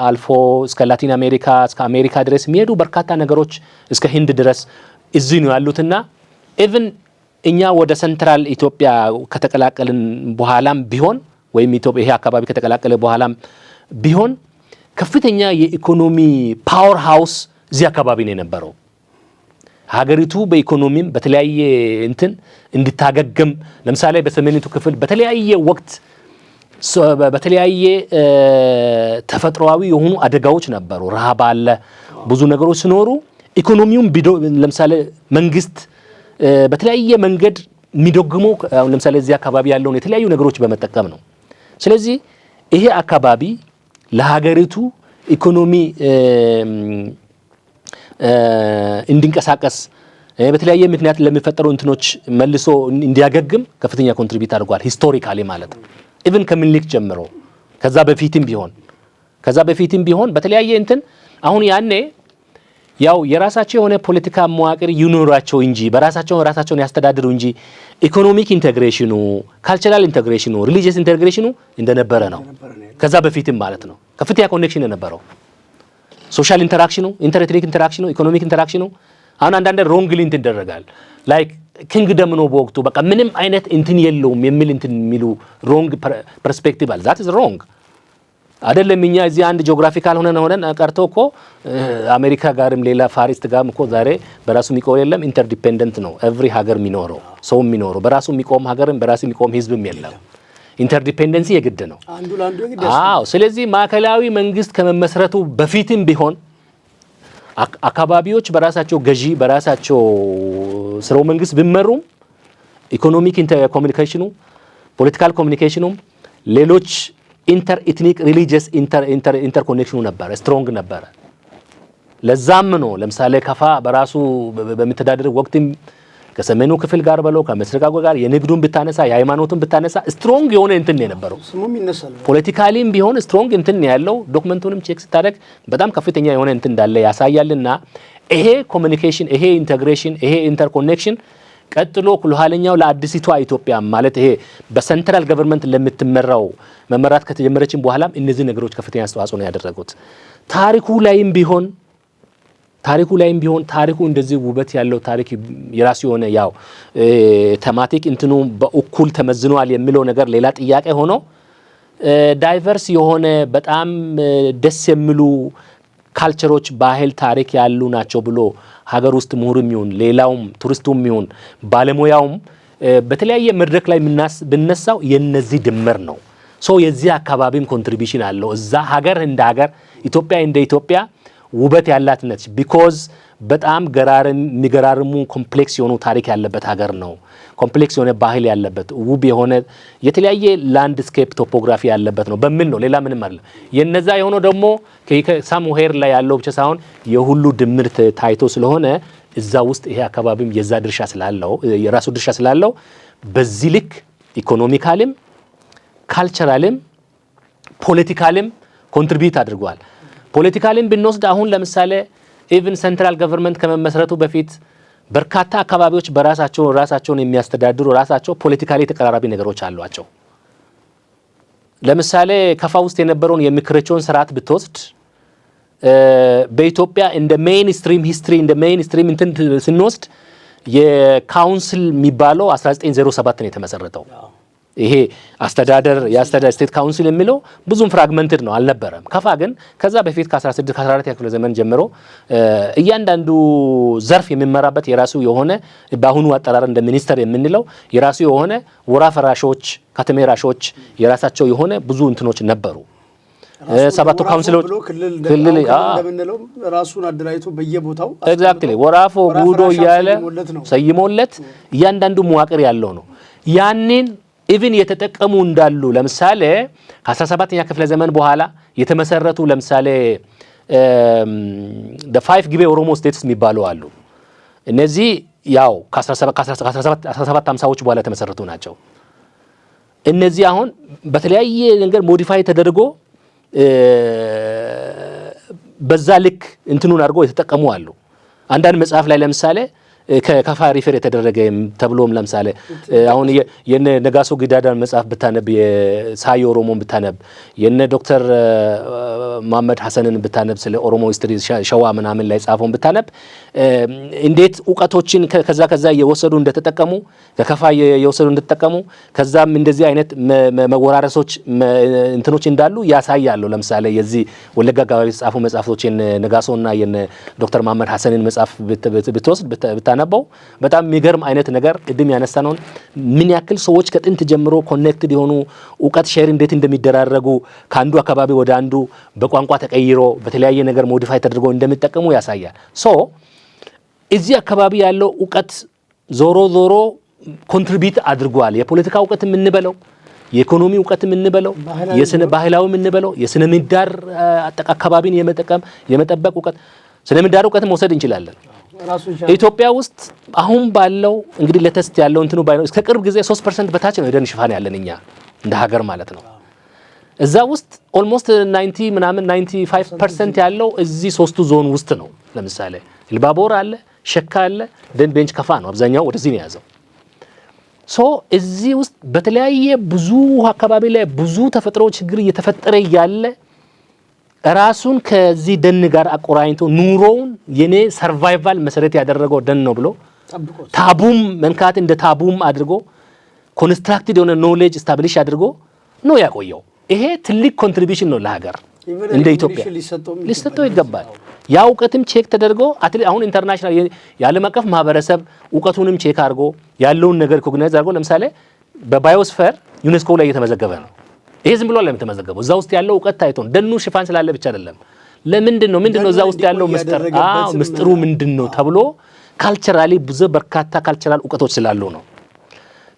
አልፎ እስከ ላቲን አሜሪካ፣ እስከ አሜሪካ ድረስ የሚሄዱ በርካታ ነገሮች እስከ ህንድ ድረስ እዚህ ነው ያሉትና even እኛ ወደ central ኢትዮጵያ ከተቀላቀልን በኋላም ቢሆን ወይም ይሄ አካባቢ ከተቀላቀለ በኋላም ቢሆን ከፍተኛ የኢኮኖሚ power house እዚህ አካባቢ ነው የነበረው። ሀገሪቱ በኢኮኖሚም በተለያየ እንትን እንድታገግም፣ ለምሳሌ በሰሜኒቱ ክፍል በተለያየ ወቅት በተለያየ ተፈጥሯዊ የሆኑ አደጋዎች ነበሩ። ረሃብ አለ፣ ብዙ ነገሮች ሲኖሩ ኢኮኖሚውም ለምሳሌ መንግስት በተለያየ መንገድ የሚደጉመው አሁን ለምሳሌ እዚህ አካባቢ ያለውን የተለያዩ ነገሮች በመጠቀም ነው። ስለዚህ ይሄ አካባቢ ለሀገሪቱ ኢኮኖሚ እንዲንቀሳቀስ፣ በተለያየ ምክንያት ለሚፈጠሩ እንትኖች መልሶ እንዲያገግም ከፍተኛ contribute አድርጓል። Historically ማለት ነው። Even ከምኒልክ ጀምሮ ከዛ በፊትም ቢሆን በተለያየ እንትን አሁን ያኔ ያው የራሳቸው የሆነ ፖለቲካ መዋቅር ይኖራቸው እንጂ፣ በራሳቸው ራሳቸውን ያስተዳድሩ እንጂ economic integration ኑ፣ cultural integration ኑ፣ religious integration ኑ እንደነበረ ነው። ከዛ በፊትም ማለት ነው ከፍተኛ connection የነበረው social interaction ኑ፣ interethnic interaction ኑ፣ economic interaction ኑ። አሁን አንዳንድ wrongly እንትን ይደረጋል፣ like kingdom ነው በወቅቱ፣ በቃ ምንም አይነት እንትን የለውም የሚል እንትን የሚሉ wrong perspective አለ። That is wrong። አይደለም እኛ እዚህ አንድ geographical ሆነን ቀርቶ እኮ አሜሪካ ጋርም ሌላ Far East ጋርም እኮ ዛሬ በራሱ የሚቆም የለም። Interdependent ነው every ሀገር የሚኖረው፣ ሰው የሚኖረው። በራሱ የሚቆም ሀገርም በራሱ የሚቆም ህዝብም የለም። Interdependency የግድ ነው። አንዱ ለአንዱ የግድ። አዎ። ስለዚህ ማዕከላዊ መንግስት ከመመስረቱ በፊትም ቢሆን አካባቢዎች በራሳቸው ገዢ፣ በራሳቸው ስርወ መንግስት ቢመሩም economic communication ኑ፣ political communication ኑም፣ ሌሎች inter ethnic religious interconnection ኑ ነበረ፣ strong ነበረ። ለዛም ነው ለምሳሌ ከፋ በራሱ በሚተዳደር ወቅትም ከሰሜኑ ክፍል ጋር በለው፣ ከምስራቁ ጋር የንግዱን ብታነሳ፣ የሃይማኖቱን ብታነሳ strong የሆነ እንትን ነው የነበረው። ስሙም ይነሳል። Politically ም ቢሆን strong እንትን ነው ያለው። Document ኡንም check ስታደርግ በጣም ከፍተኛ የሆነ እንትን እንዳለ ያሳያልና ይሄ communication፣ ይሄ integration፣ ይሄ interconnection ቀጥሎ ለኋለኛው ለአዲሲቷ ኢትዮጵያ ማለት ይሄ በ central government ለምትመራው መመራት ከተጀመረችን በኋላም እነዚህ ነገሮች ከፍተኛ አስተዋጽኦ ነው ያደረጉት። ታሪኩ ላይም ቢሆን ታሪኩ እንደዚህ ውበት ያለው ታሪክ የራሱ የሆነ ያው thematic እንትኑ በእኩል ተመዝኗል የሚለው ነገር ሌላ ጥያቄ ሆኖ diverse የሆነ በጣም ደስ የሚሉ culture ኦች፣ ባህል፣ ታሪክ ያሉ ናቸው ብሎ ሀገር ውስጥ ምሁርም ይሁን ሌላውም ቱሪስቱም ይሁን ባለሙያውም በተለያየ መድረክ ላይ ብነሳው የነዚህ ድምር ነው። So የዚህ አካባቢም contribution አለው። እዛ ሀገር እንደ ሀገር፣ ኢትዮጵያ እንደ ኢትዮጵያ ውበት ያላት ነች። Because በጣም ገራርም የሚገራርሙ complex የሆኑ ታሪክ ያለበት ሀገር ነው። Complex የሆነ ባህል ያለበት፣ ውብ የሆነ የተለያየ landscape topography ያለበት ነው በሚል ነው። ሌላ ምንም አይደለም። የነዛ የሆነው ደግሞ somewhere ላይ ያለው ብቻ ሳይሆን የሁሉ ድምር ታይቶ ስለሆነ እዛ ውስጥ ይሄ አካባቢም የዛ ድርሻ ስላለው፣ የራሱ ድርሻ ስላለው በዚህ ልክ economical ም cultural ም political ም contribute አድርጓል። Political ም ብንወስድ አሁን ለምሳሌ even central government ከመመስረቱ በፊት በርካታ አካባቢዎች በራሳቸው ራሳቸውን የሚያስተዳድሩ፣ ራሳቸው politically ተቀራራቢ ነገሮች አሏቸው። ለምሳሌ ከፋ ውስጥ የነበረውን የምክርቾን ስርዓት ብትወስድ በኢትዮጵያ እንደ mainstream history፣ እንደ mainstream እንትን ስንወስድ የ council የሚባለው 1907 ነው የተመሰረተው። ይሄ አስተዳደር የአስተዳደር state council የሚለው ብዙም fragmented ነው አልነበረም። ከፋ ግን ከዛ በፊት ከ16 ከ14 ክፍለ ዘመን ጀምሮ እያንዳንዱ ዘርፍ የሚመራበት የራሱ የሆነ፣ በአሁኑ አጠራር እንደ ሚኒስተር የምንለው፣ የራሱ የሆነ ወራፈ ራሾች፣ ከተሜ ራሾች፣ የራሳቸው የሆነ ብዙ እንትኖች ነበሩ። ሰባቱ council ኦች ክልል እንደምንለው ራሱን አደራጅቶ በየቦታው Exactly፣ ወራፎ ጉዶ እያለ ሰይሞለት እያንዳንዱ መዋቅር ያለው ነው። ያንን even የተጠቀሙ እንዳሉ፣ ለምሳሌ ከ17ኛ ክፍለ ዘመን በኋላ የተመሰረቱ፣ ለምሳሌ five ጊቤ ኦሮሞ states የሚባሉ አሉ። እነዚህ ያው ከ1750ዎች በኋላ የተመሰረቱ ናቸው። እነዚህ አሁን በተለያየ ነገር modify ተደርጎ በዛ ልክ እንትኑን አድርጎ የተጠቀሙ አሉ። አንዳንድ መጽሐፍ ላይ ለምሳሌ ከከፋ refer የተደረገ ተብሎም፣ ለምሳሌ አሁን የነ ነጋሶ ጊዳዳን መጽሐፍ ብታነብ፣ የሳዮ ኦሮሞን ብታነብ፣ የነ ዶክተር መሐመድ ሐሰንን ብታነብ፣ ስለ ኦሮሞ history ሸዋ ምናምን ላይ ጻፈውን ብታነብ፣ እንዴት እውቀቶችን ከዛ ከዛ እየወሰዱ እንደተጠቀሙ፣ ከከፋ እየወሰዱ እንደተጠቀሙ፣ ከዛም እንደዚህ አይነት መወራረሶች እንትኖች እንዳሉ ያሳያሉ። ለምሳሌ የዚህ ወለጋ አካባቢ የተጻፉ መጽሐፍቶች የነ ነጋሶና የነ ዶክተር መሐመድ ሐሰንን መጽሐፍ ብትወስድ፣ ብታነበው፣ በጣም የሚገርም አይነት ነገር፣ ቅድም ያነሳነውን ምን ያክል ሰዎች ከጥንት ጀምሮ connected የሆኑ፣ እውቀት share እንዴት እንደሚደራረጉ፣ ከአንዱ አካባቢ ወደ አንዱ በቋንቋ ተቀይሮ በተለያየ ነገር modify ተደርጎ እንደሚጠቀሙ ያሳያል። So እዚህ አካባቢ ያለው እውቀት ዞሮ ዞሮ contribute አድርጓል። የፖለቲካ እውቀት የምንበለው፣ የኢኮኖሚ እውቀት የምንበለው፣ የስነ ባህላዊ የምንበለው፣ የስነ ምህዳር አካባቢን የመጠቀም የመጠበቅ እውቀት፣ ስነ ምህዳር እውቀት መውሰድ እንችላለን። ኢትዮጵያ ውስጥ አሁን ባለው እንግዲህ latest ያለው እንትኑ ባይኖር እስከ ቅርብ ጊዜ 3% በታች ነው የደን ሽፋን ያለን እኛ እንደ ሀገር ማለት ነው። እዛ ውስጥ almost 90 ምናምን 95% ያለው እዚህ ሶስቱ ዞን ውስጥ ነው። ለምሳሌ ኢሉባቦር አለ፣ ሸካ አለ፣ then ቤንች ከፋ ነው፣ አብዛኛው ወደዚህ ነው የያዘው። So እዚህ ውስጥ በተለያየ ብዙ አካባቢ ላይ ብዙ ተፈጥሮ ችግር እየተፈጠረ እያለ ራሱን ከዚህ ደን ጋር አቆራኝቶ ኑሮውን የኔ survival መሰረት ያደረገው ደን ነው ብሎ taboo ም መንካት እንደ taboo ም አድርጎ constructed የሆነ knowledge establish አድርጎ ነው ያቆየው። ይሄ ትልቅ contribution ነው ለሀገር፣ እንደ ኢትዮጵያ ሊሰጠው ይገባል። ያ እውቀትም check ተደርጎ አሁን international የዓለም አቀፍ ማህበረሰብ እውቀቱንም check አድርጎ ያለውን ነገር recognize አድርጎ፣ ለምሳሌ በ biosphere ዩኔስኮ ላይ እየተመዘገበ ነው። ይሄ ዝም ብሎ አይደለም የተመዘገበው። እዛ ውስጥ ያለው እውቀት ታይቶ ነው። ደኑ ሽፋን ስላለ ብቻ አይደለም። ለምንድን ነው ምንድን ነው እዛ ውስጥ ያለው ምስጢር? አዎ፣ ምስጢሩ ምንድን ነው ተብሎ culturally ብዙ በርካታ cultural እውቀቶች ስላሉ ነው።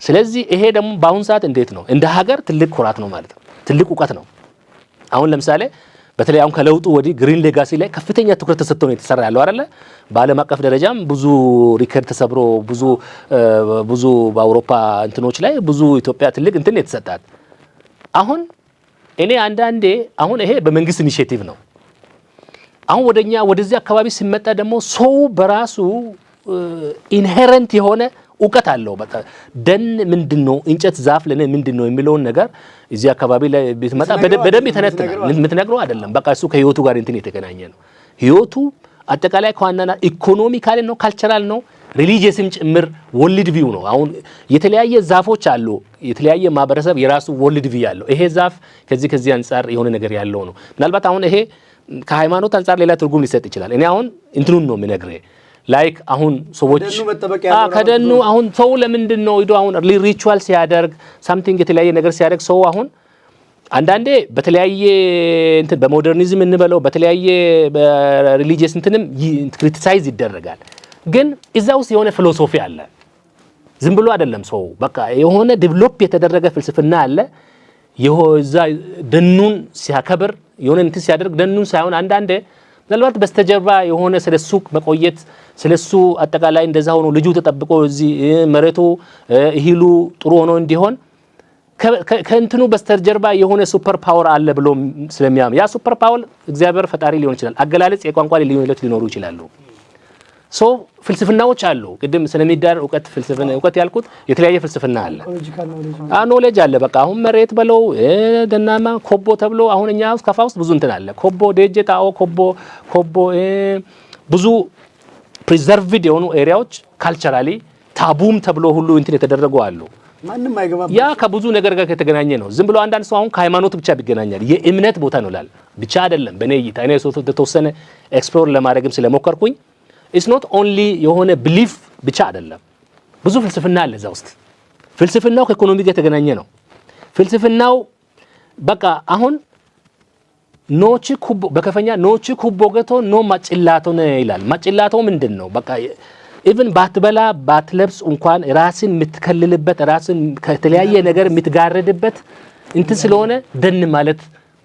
ስለዚህ ይሄ ደግሞ በአሁን ሰዓት እንዴት ነው እንደ ሀገር ትልቅ ኩራት ነው ማለት ነው። ትልቅ እውቀት ነው። አሁን ለምሳሌ በተለይ አሁን ከለውጡ ወዲህ green legacy ላይ ከፍተኛ ትኩረት ተሰጥቶ ነው የተሰራ ያለው አይደለ? በዓለም አቀፍ ደረጃም ብዙ record ተሰብሮ ብዙ ብዙ በአውሮፓ እንትኖች ላይ ብዙ ኢትዮጵያ ትልቅ እንትን የተሰጣት። አሁን እኔ አንዳንዴ አሁን ይሄ በመንግስት initiative ነው። አሁን ወደኛ ወደዚህ አካባቢ ሲመጣ ደግሞ ሰው በራሱ inherent የሆነ እውቀት አለው። በቃ ደን ምንድን ነው፣ እንጨት ዛፍ ለኔ ምንድን ነው የሚለውን ነገር እዚህ አካባቢ ላይ ብትመጣ በደንብ ይተነትናል። የምትነግረው አይደለም። በቃ እሱ ከህይወቱ ጋር እንትን የተገናኘ ነው። ህይወቱ አጠቃላይ ከዋናና economical ነው፣ cultural ነው፣ religious ም ጭምር world view ነው። አሁን የተለያየ ዛፎች አሉ። የተለያየ ማህበረሰብ የራሱ world view ያለው፣ ይሄ ዛፍ ከዚህ ከዚህ አንጻር የሆነ ነገር ያለው ነው። ምናልባት አሁን ይሄ ከሃይማኖት አንጻር ሌላ ትርጉም ሊሰጥ ይችላል። እኔ አሁን እንትኑን ነው የምነግርህ፣ like አሁን ሰዎች ከደኑ አሁን ሰው ለምንድን ነው ሂዶ አሁን ritual ሲያደርግ፣ something የተለያየ ነገር ሲያደርግ፣ ሰው አሁን አንዳንዴ በተለያየ እንትን በ modernism እንበለው በተለያየ በ religious እንትንም criticize ይደረጋል። ግን እዛ ውስጥ የሆነ philosophy አለ። ዝም ብሎ አይደለም ሰው፣ በቃ የሆነ develop የተደረገ ፍልስፍና አለ። እዛ ደኑን ሲያከብር፣ የሆነ እንትን ሲያደርግ፣ ደኑን ሳይሆን አንዳንዴ ምናልባት በስተጀርባ የሆነ ስለሱ መቆየት፣ ስለሱ አጠቃላይ እንደዛ ሆኖ ልጁ ተጠብቆ እዚህ መሬቱ እህሉ ጥሩ ሆኖ እንዲሆን ከእንትኑ በስተጀርባ የሆነ super power አለ ብሎ ስለሚያምን፣ ያ super power እግዚአብሔር ፈጣሪ ሊሆን ይችላል። አገላለጽ የቋንቋ ልዩነቶች ሊኖሩ ይችላሉ። So ፍልስፍናዎች አሉ። ቅድም ስነ ምህዳር እውቀት ፍልስፍና እውቀት ያልኩት የተለያየ ፍልስፍና አለ፣ knowledge አለ። በቃ አሁን መሬት በለው ደናማ ኮቦ ተብሎ አሁን እኛ ውስጥ ከፋ ውስጥ ብዙ እንትን አለ። ኮቦ፣ ደጀ ጣኦ፣ ኮቦ ኮቦ ብዙ preserved የሆኑ area ዎች culturally taboo ም ተብሎ ሁሉ እንትን የተደረጉ አሉ። ማንም አይገባም። ያ ከብዙ ነገር ጋር ከተገናኘ ነው። ዝም ብሎ አንዳንድ ሰው አሁን ከሃይማኖት ብቻ ቢገናኛል የእምነት ቦታ ነው ላል ብቻ አይደለም። በእኔ እይታ እኔ ተወሰነ explore ለማድረግም ስለሞከርኩኝ it's not only የሆነ belief ብቻ አይደለም። ብዙ ፍልስፍና አለ እዛ ውስጥ። ፍልስፍናው ከኢኮኖሚ ጋር የተገናኘ ነው። ፍልስፍናው በቃ አሁን ኖቺ ኩቦ በከፈኛ ኖቺ ኩቦ ገቶ ኖ ማጭላቶ ነው ይላል። ማጭላቶ ምንድን ነው? በቃ even ባትበላ ባትለብስ እንኳን ራስን የምትከልልበት፣ ራስን ከተለያየ ነገር የምትጋረድበት እንትን ስለሆነ ደን ማለት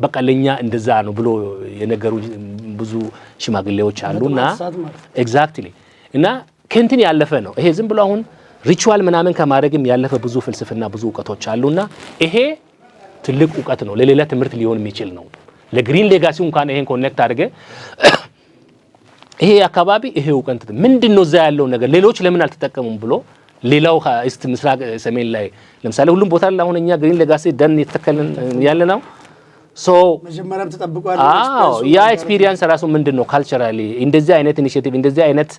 በቃ ለኛ እንደዛ ነው ብሎ የነገሩ ብዙ ሽማግሌዎች አሉና exactly እና ከእንትን ያለፈ ነው ይሄ። ዝም ብሎ አሁን ritual ምናምን ከማድረግም ያለፈ ብዙ ፍልስፍና፣ ብዙ እውቀቶች አሉና ይሄ ትልቅ እውቀት ነው፣ ለሌላ ትምህርት ሊሆን የሚችል ነው። ለ green legacy እንኳን ይሄን connect አድርገ ይሄ አካባቢ ይሄ እውቀት ምንድን ነው፣ እዛ ያለው ነገር ሌሎች ለምን አልተጠቀሙም ብሎ ሌላው east፣ ምስራቅ፣ ሰሜን ላይ ለምሳሌ ሁሉም ቦታ ላይ አሁን እኛ green legacy ደን የተተከልን ያለ ነው። So መጀመሪያም ተጠብቋል። አዎ፣ ያ experience ራሱ ምንድን ነው፣ culturally እንደዚህ አይነት initiative፣ እንደዚህ አይነት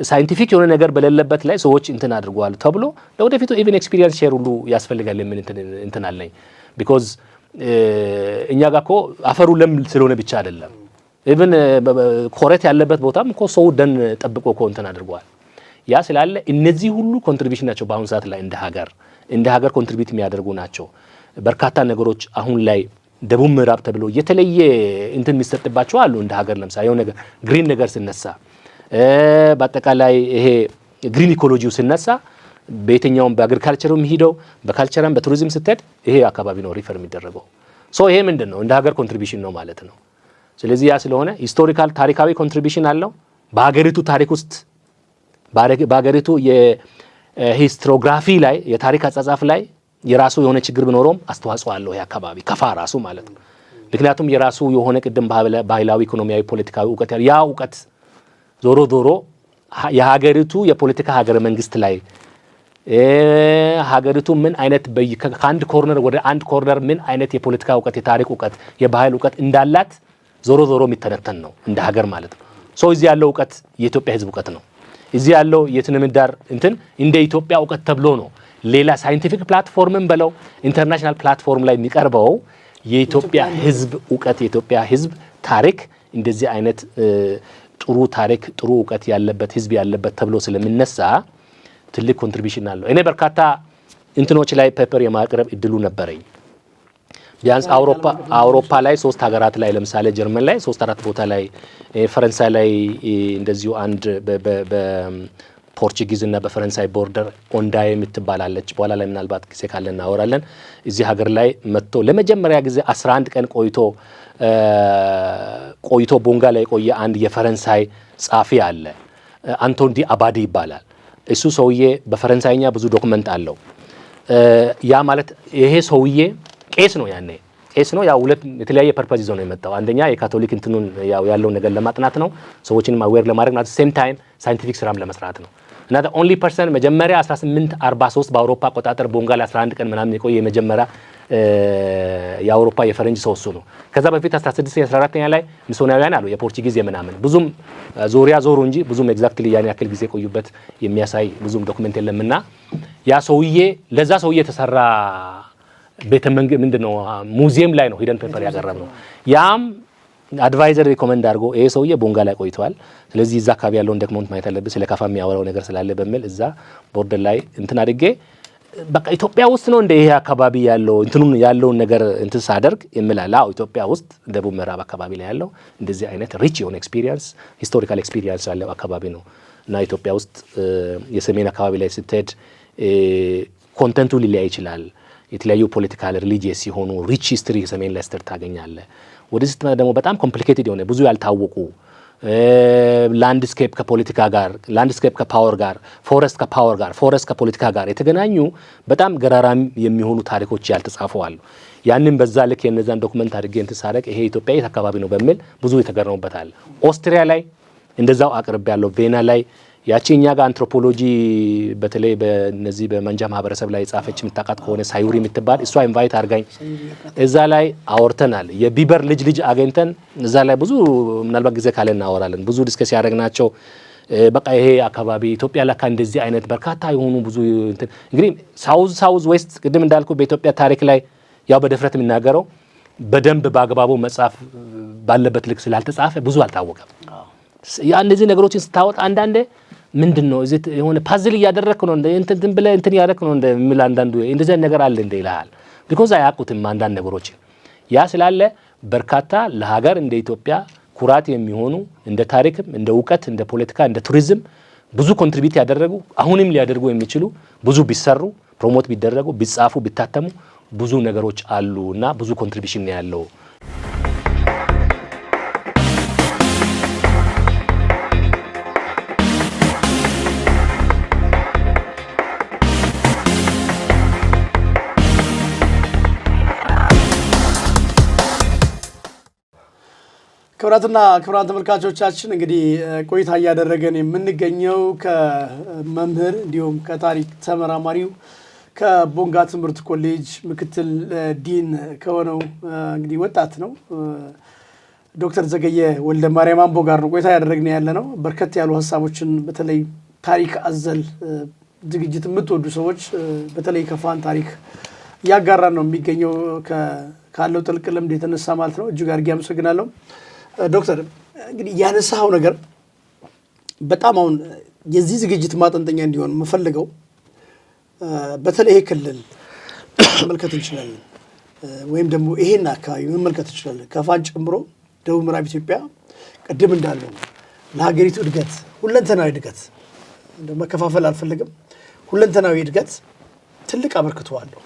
scientific የሆነ ነገር በሌለበት ላይ ሰዎች እንትን አድርገዋል ተብሎ ለወደፊቱ even experience share ሁሉ ያስፈልጋል የሚል እንትን አለኝ። Because እኛ ጋር እኮ አፈሩ ለም ስለሆነ ብቻ አይደለም። Even ኮረት ያለበት ቦታም እኮ ሰው ደን ጠብቆ እኮ እንትን አድርገዋል። ያ ስላለ እነዚህ ሁሉ contribution ናቸው። በአሁኑ ሰዓት ላይ እንደ ሀገር contribute የሚያደርጉ ናቸው። በርካታ ነገሮች አሁን ላይ ደቡብ ምዕራብ ተብሎ የተለየ እንትን የሚሰጥባቸው አሉ። እንደ ሀገር ለምሳሌ የሆነ ነገር green ነገር ስነሳ፣ በአጠቃላይ ይሄ green ecology ው ስነሳ፣ በየትኛውም በ agriculture ኡ የሚሄደው በ culture ም በቱሪዝም ስትሄድ ይሄ አካባቢ ነው refer የሚደረገው። So ይሄ ምንድን ነው፣ እንደ ሀገር contribution ነው ማለት ነው። ስለዚህ ያ ስለሆነ historical ታሪካዊ contribution አለው። በሀገሪቱ ታሪክ ውስጥ፣ በሀገሪቱ የ historiography ላይ፣ የታሪክ አጻጻፍ ላይ የራሱ የሆነ ችግር ቢኖረውም አስተዋጽኦ አለው ይሄ አካባቢ ከፋ ራሱ ማለት ነው። ምክንያቱም የራሱ የሆነ ቅድም ባህላዊ፣ ኢኮኖሚያዊ፣ ፖለቲካዊ እውቀት፣ ያ እውቀት ዞሮ ዞሮ የሀገሪቱ የፖለቲካ ሀገረ መንግስት ላይ፣ ሀገሪቱ ምን አይነት ከአንድ corner ወደ አንድ corner ምን አይነት የፖለቲካ እውቀት፣ የታሪክ እውቀት፣ የባህል እውቀት እንዳላት ዞሮ ዞሮ የሚተነተን ነው እንደ ሀገር ማለት ነው። So እዚህ ያለው እውቀት የኢትዮጵያ ሕዝብ እውቀት ነው። እዚህ ያለው የስነ ምህዳር እንትን እንደ ኢትዮጵያ እውቀት ተብሎ ነው ሌላ scientific platform ን በለው international platform ላይ የሚቀርበው። የኢትዮጵያ ሕዝብ እውቀት፣ የኢትዮጵያ ሕዝብ ታሪክ፣ እንደዚህ አይነት ጥሩ ታሪክ፣ ጥሩ እውቀት ያለበት ሕዝብ ያለበት ተብሎ ስለሚነሳ ትልቅ contribution አለው። እኔ በርካታ እንትኖች ላይ paper የማቅረብ እድሉ ነበረኝ። ቢያንስ አውሮፓ ላይ ሶስት ሀገራት ላይ፣ ለምሳሌ ጀርመን ላይ ሶስት አራት ቦታ ላይ፣ ፈረንሳይ ላይ እንደዚሁ አንድ በ Portuguese እና በፈረንሳይ border ኦንዳዬ የምትባላለች። በኋላ ላይ ምናልባት ጊዜ ካለ እናወራለን። እዚህ ሀገር ላይ መጥቶ ለመጀመሪያ ጊዜ 11 ቀን ቆይቶ ቦንጋ ላይ የቆየ አንድ የፈረንሳይ ጸሐፊ አለ። አንቶን ዲ አባዲ ይባላል። እሱ ሰውዬ በፈረንሳይኛ ብዙ document አለው። ያ ማለት ይሄ ሰውዬ ቄስ ነው፣ ያኔ ቄስ ነው። ያው ሁለት የተለያየ purpose ይዞ ነው የመጣው። አንደኛ የካቶሊክ እንትኑን ያው ያለውን ነገር ለማጥናት ነው፣ ሰዎችንም aware ለማድረግ ነው። Same time scientific ስራም ለመስራት ነው። እና only person መጀመሪያ 1843 በአውሮፓ አቆጣጠር ቦንጋ ላይ 11 ቀን ምናምን የቆየ የመጀመሪያ የአውሮፓ የፈረንጅ ሰው እሱ ነው። ከዛ በፊት 16 14ኛ ላይ ሚስዮናውያን አሉ፣ የ Portuguese የምናምን፣ ብዙም ዙሪያ ዞሩ እንጂ ብዙም exactly ያን ያክል ጊዜ የቆዩበት የሚያሳይ ብዙም document የለምና ያ ሰውዬ ለዛ ሰውዬ የተሰራ ቤተ መንግስት ምንድን ነው ሙዚየም ላይ ነው ሂደን paper ያቀረብነው። ያም advisor recommend አድርጎ ይሄ ሰውዬ ቦንጋ ላይ ቆይተዋል። ስለዚህ እዛ አካባቢ ያለውን document ማየት አለብህ፣ ስለ ካፋ የሚያወራው ነገር ስላለ በሚል እዛ border ላይ እንትን አድርጌ በቃ ኢትዮጵያ ውስጥ ነው እንደ ይሄ አካባቢ ያለው እንትኑን ያለውን ነገር እንትን ሳደርግ የምላል። አዎ፣ ኢትዮጵያ ውስጥ ደቡብ ምዕራብ አካባቢ ላይ ያለው እንደዚህ አይነት rich የሆነ experience፣ historical experience ያለው አካባቢ ነው። እና ኢትዮጵያ ውስጥ የሰሜን አካባቢ ላይ ስትሄድ content ኡ ሊለያይ ይችላል። የተለያዩ political religious የሆኑ rich history ሰሜን ላይ ስትሄድ ታገኛለህ። ወደዚህ ስትመጣ ደግሞ በጣም complicated የሆነ፣ ብዙ ያልታወቁ landscape ከፖለቲካ ጋር፣ landscape ከ power ጋር፣ forest ከ power ጋር፣ forest ከፖለቲካ ጋር የተገናኙ በጣም ገራራሚ የሚሆኑ ታሪኮች ያልተጻፉ አሉ። ያንን በዛ ልክ የነዛን document አድርጌ እንትን ሳደርግ ይሄ ኢትዮጵያ የት አካባቢ ነው በሚል ብዙ የተገረሙበታል። ኦስትሪያ ላይ እንደዛው አቅርቤያለሁ ቪየና ላይ ያቺ እኛ ጋር አንትሮፖሎጂ በተለይ በነዚህ በማንጃ ማህበረሰብ ላይ የጻፈች የምታውቃት ከሆነ ሳዩሪ የምትባል፣ እሷ invite አድርጋኝ እዛ ላይ አወርተናል። የቢበር ልጅ ልጅ አገኝተን እዛ ላይ ብዙ ምናልባት ጊዜ ካለ እናወራለን። ብዙ discuss ያደረግናቸው በቃ ይሄ አካባቢ ኢትዮጵያ ለካ እንደዚህ አይነት በርካታ የሆኑ ብዙ እንግዲህ south west ቅድም እንዳልኩ በኢትዮጵያ ታሪክ ላይ ያው በድፍረት የሚናገረው በደንብ በአግባቡ መጻፍ ባለበት ልክ ስላልተጻፈ ብዙ አልታወቀም። ያ እነዚህ ነገሮችን ስታወጣ አንዳንዴ ምንድን ነው እዚህ የሆነ puzzle እያደረግክ ነው እንደ እንትን ብለህ እንትን እያደረግክ ነው እንደ የሚል አንዳንዱ እንደዚህ ነገር አለ እንደ ይልሃል። Because አያውቁትም አንዳንድ ነገሮችን። ያ ስላለ በርካታ ለሀገር እንደ ኢትዮጵያ ኩራት የሚሆኑ እንደ ታሪክም እንደ እውቀት እንደ ፖለቲካ እንደ ቱሪዝም ብዙ contribute ያደረጉ አሁንም ሊያደርጉ የሚችሉ ብዙ ቢሰሩ promote ቢደረጉ ቢጻፉ ቢታተሙ ብዙ ነገሮች አሉ እና ብዙ contribution ነው ያለው። ክቡራትና ክቡራን ተመልካቾቻችን እንግዲህ ቆይታ እያደረገን የምንገኘው ከመምህር እንዲሁም ከታሪክ ተመራማሪው ከቦንጋ ትምህርት ኮሌጅ ምክትል ዲን ከሆነው እንግዲህ ወጣት ነው ዶክተር ዘገየ ወልደ ማርያም አምቦ ጋር ነው ቆይታ ያደረግን ያለ ነው። በርከት ያሉ ሀሳቦችን በተለይ ታሪክ አዘል ዝግጅት የምትወዱ ሰዎች በተለይ ከፋን ታሪክ እያጋራን ነው የሚገኘው ካለው ጥልቅ ልምድ የተነሳ ማለት ነው። እጅግ አድርጌ አመሰግናለሁ። ዶክተር እንግዲህ ያነሳኸው ነገር በጣም አሁን የዚህ ዝግጅት ማጠንጠኛ እንዲሆን የምፈልገው በተለይ ይሄ ክልል መመልከት እንችላለን፣ ወይም ደግሞ ይሄን አካባቢ መመልከት እንችላለን። ከፋን ጨምሮ ደቡብ ምዕራብ ኢትዮጵያ ቅድም እንዳለው ለሀገሪቱ እድገት ሁለንተናዊ እድገት መከፋፈል አልፈልግም፣ ሁለንተናዊ እድገት ትልቅ አበርክቶ አለው።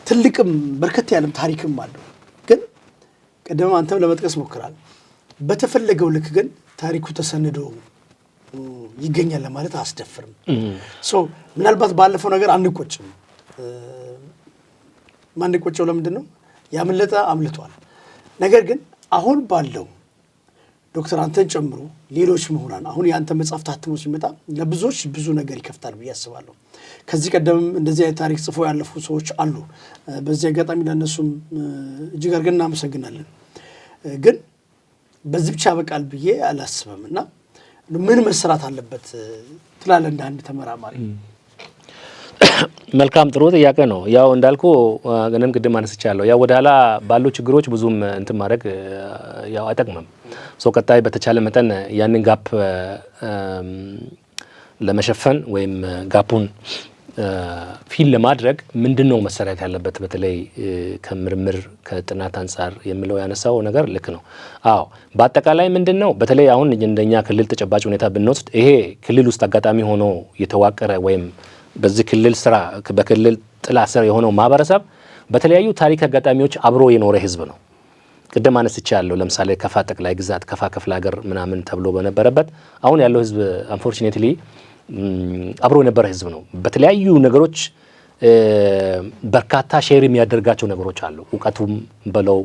ትልቅም በርከት ያለም ታሪክም አለው። ግን ቅድም አንተም ለመጥቀስ ሞክራል። በተፈለገው ልክ ግን ታሪኩ ተሰንዶ ይገኛል ለማለት አያስደፍርም። So ምናልባት ባለፈው ነገር አንቆጭም። ማንቆጨው ለምንድን ነው? ያመለጠ አምልጧል። ነገር ግን አሁን ባለው ዶክተር አንተን ጨምሮ ሌሎች ምሁራን አሁን የአንተ መጽሐፍ ታትሞ ሲመጣ ለብዙዎች ብዙ ነገር ይከፍታል ብዬ አስባለሁ። ከዚህ ቀደምም እንደዚህ አይነት ታሪክ ጽፎ ያለፉ ሰዎች አሉ። በዚህ አጋጣሚ ለእነሱም እጅግ አድርገን እናመሰግናለን። ግን በዚህ ብቻ በቃል ብዬ አላስብም እና ምን መሰራት አለበት ትላለህ እንደ አንድ ተመራማሪ? መልካም ጥሩ ጥያቄ ነው። ያው እንዳልኩ እኔም ቅድም አነስቻለሁ። ያው ወደ ኋላ ባሉ ችግሮች ብዙም እንትን ማድረግ ያው አይጠቅምም። So ቀጣይ በተቻለ መጠን ያንን gap ለመሸፈን ወይም gap ኡን fill ለማድረግ ምንድን ነው መሰራት ያለበት በተለይ ከምርምር ከጥናት አንጻር የሚለው ያነሳው ነገር ልክ ነው። አዎ በአጠቃላይ ምንድን ነው በተለይ አሁን እንደኛ ክልል ተጨባጭ ሁኔታ ብንወስድ ይሄ ክልል ውስጥ አጋጣሚ ሆኖ የተዋቀረ ወይም በዚህ ክልል ስራ በክልል ጥላ ስር የሆነው ማህበረሰብ በተለያዩ ታሪክ አጋጣሚዎች አብሮ የኖረ ህዝብ ነው። ቅድም አነስቻለሁ። ለምሳሌ ከፋ ጠቅላይ ግዛት፣ ከፋ ክፍለ ሀገር ምናምን ተብሎ በነበረበት አሁን ያለው ህዝብ unfortunately አብሮ የነበረ ህዝብ ነው። በተለያዩ ነገሮች በርካታ share የሚያደርጋቸው ነገሮች አሉ። እውቀቱም በለው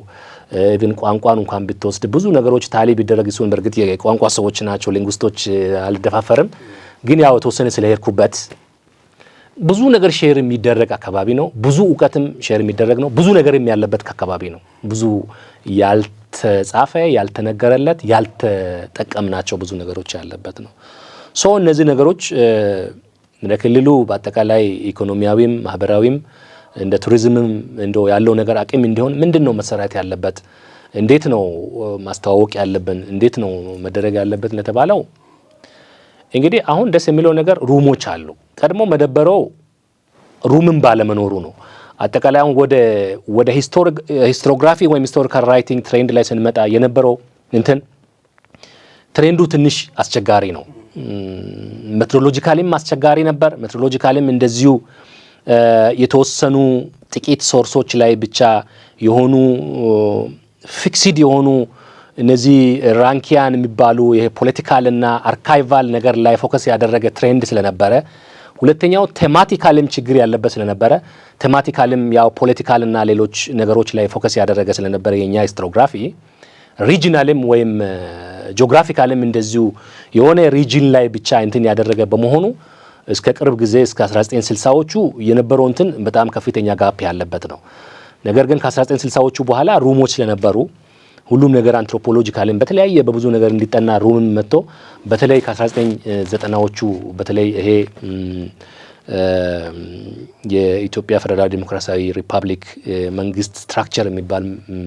even ቋንቋን እንኳን ብትወስድ ብዙ ነገሮች tally ቢደረግ እሱን በእርግጥ የቋንቋ ሰዎች ናቸው linguist ኦች፣ አልደፋፈርም። ግን ያው የተወሰነ ስለሄድኩበት ብዙ ነገር share የሚደረግ አካባቢ ነው። ብዙ እውቀትም share የሚደረግ ነው። ብዙ ነገርም ያለበት አካባቢ ነው። ብዙ ያልተጻፈ፣ ያልተነገረለት፣ ያልተጠቀምናቸው ብዙ ነገሮች ያለበት ነው። So እነዚህ ነገሮች ለክልሉ በአጠቃላይ ኢኮኖሚያዊም ማህበራዊም እንደ ቱሪዝምም እንደው ያለው ነገር አቅም እንዲሆን ምንድን ነው መሰራት ያለበት፣ እንዴት ነው ማስተዋወቅ ያለብን፣ እንዴት ነው መደረግ ያለበት ለተባለው እንግዲህ አሁን ደስ የሚለው ነገር room ኦች አሉ። ቀድሞ መደበረው room ም ባለመኖሩ ነው። አጠቃላይ አሁን ወደ historiography ወይም historical writing trend ላይ ስንመጣ የነበረው እንትን trend ኡ ትንሽ አስቸጋሪ ነው። Methodologically ም አስቸጋሪ ነበር። Methodologically ም እንደዚሁ የተወሰኑ ጥቂት source ኦች ላይ ብቻ የሆኑ fixed የሆኑ እነዚህ Rankian የሚባሉ ይሄ political ና archival ነገር ላይ focus ያደረገ trend ስለነበረ፣ ሁለተኛው thematical ም ችግር ያለበት ስለነበረ thematical ም ያው political ና ሌሎች ነገሮች ላይ focus ያደረገ ስለነበረ የኛ historiography regional ም ወይም geographical ም እንደዚሁ የሆነ region ላይ ብቻ እንትን ያደረገ በመሆኑ እስከ ቅርብ ጊዜ እስከ 1960ዎቹ የነበረው እንትን በጣም ከፍተኛ gap ያለበት ነው። ነገር ግን ከ1960ዎቹ በኋላ room ኦች ስለነበሩ ሁሉም ነገር anthropological ን በተለያየ በብዙ ነገር እንዲጠና room ም መጥቶ በተለይ ከ1990ዎቹ በተለይ ይሄ የኢትዮጵያ ፌዴራል ዲሞክራሲያዊ ሪፐብሊክ መንግስት structure የሚባል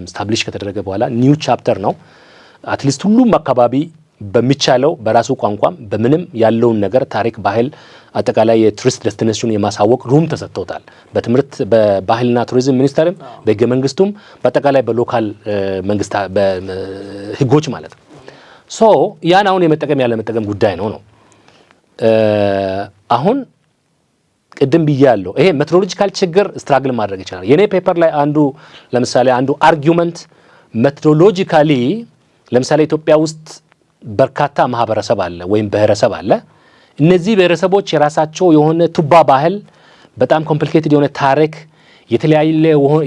establish ከተደረገ በኋላ new chapter ነው። At least ሁሉም አካባቢ በሚቻለው በራሱ ቋንቋም በምንም ያለውን ነገር ታሪክ፣ ባህል፣ አጠቃላይ የ tourist destination የማሳወቅ room ተሰጥቶታል። በትምህርት በባህልና ቱሪዝም ሚኒስቴርም፣ በህገ መንግስቱም፣ በአጠቃላይ በ local መንግስት ህጎች ማለት ነው። So ያን አሁን የመጠቀም ያለመጠቀም ጉዳይ ነው። አሁን ቅድም ብያለሁ። ይሄ methodological ችግር struggle ማድረግ ይችላል። የኔ paper ላይ አንዱ ለምሳሌ አንዱ argument methodologically ለምሳሌ ኢትዮጵያ ውስጥ በርካታ ማህበረሰብ አለ ወይም ብሔረሰብ አለ። እነዚህ ብሔረሰቦች የራሳቸው የሆነ ቱባ ባህል፣ በጣም complicated የሆነ ታሪክ፣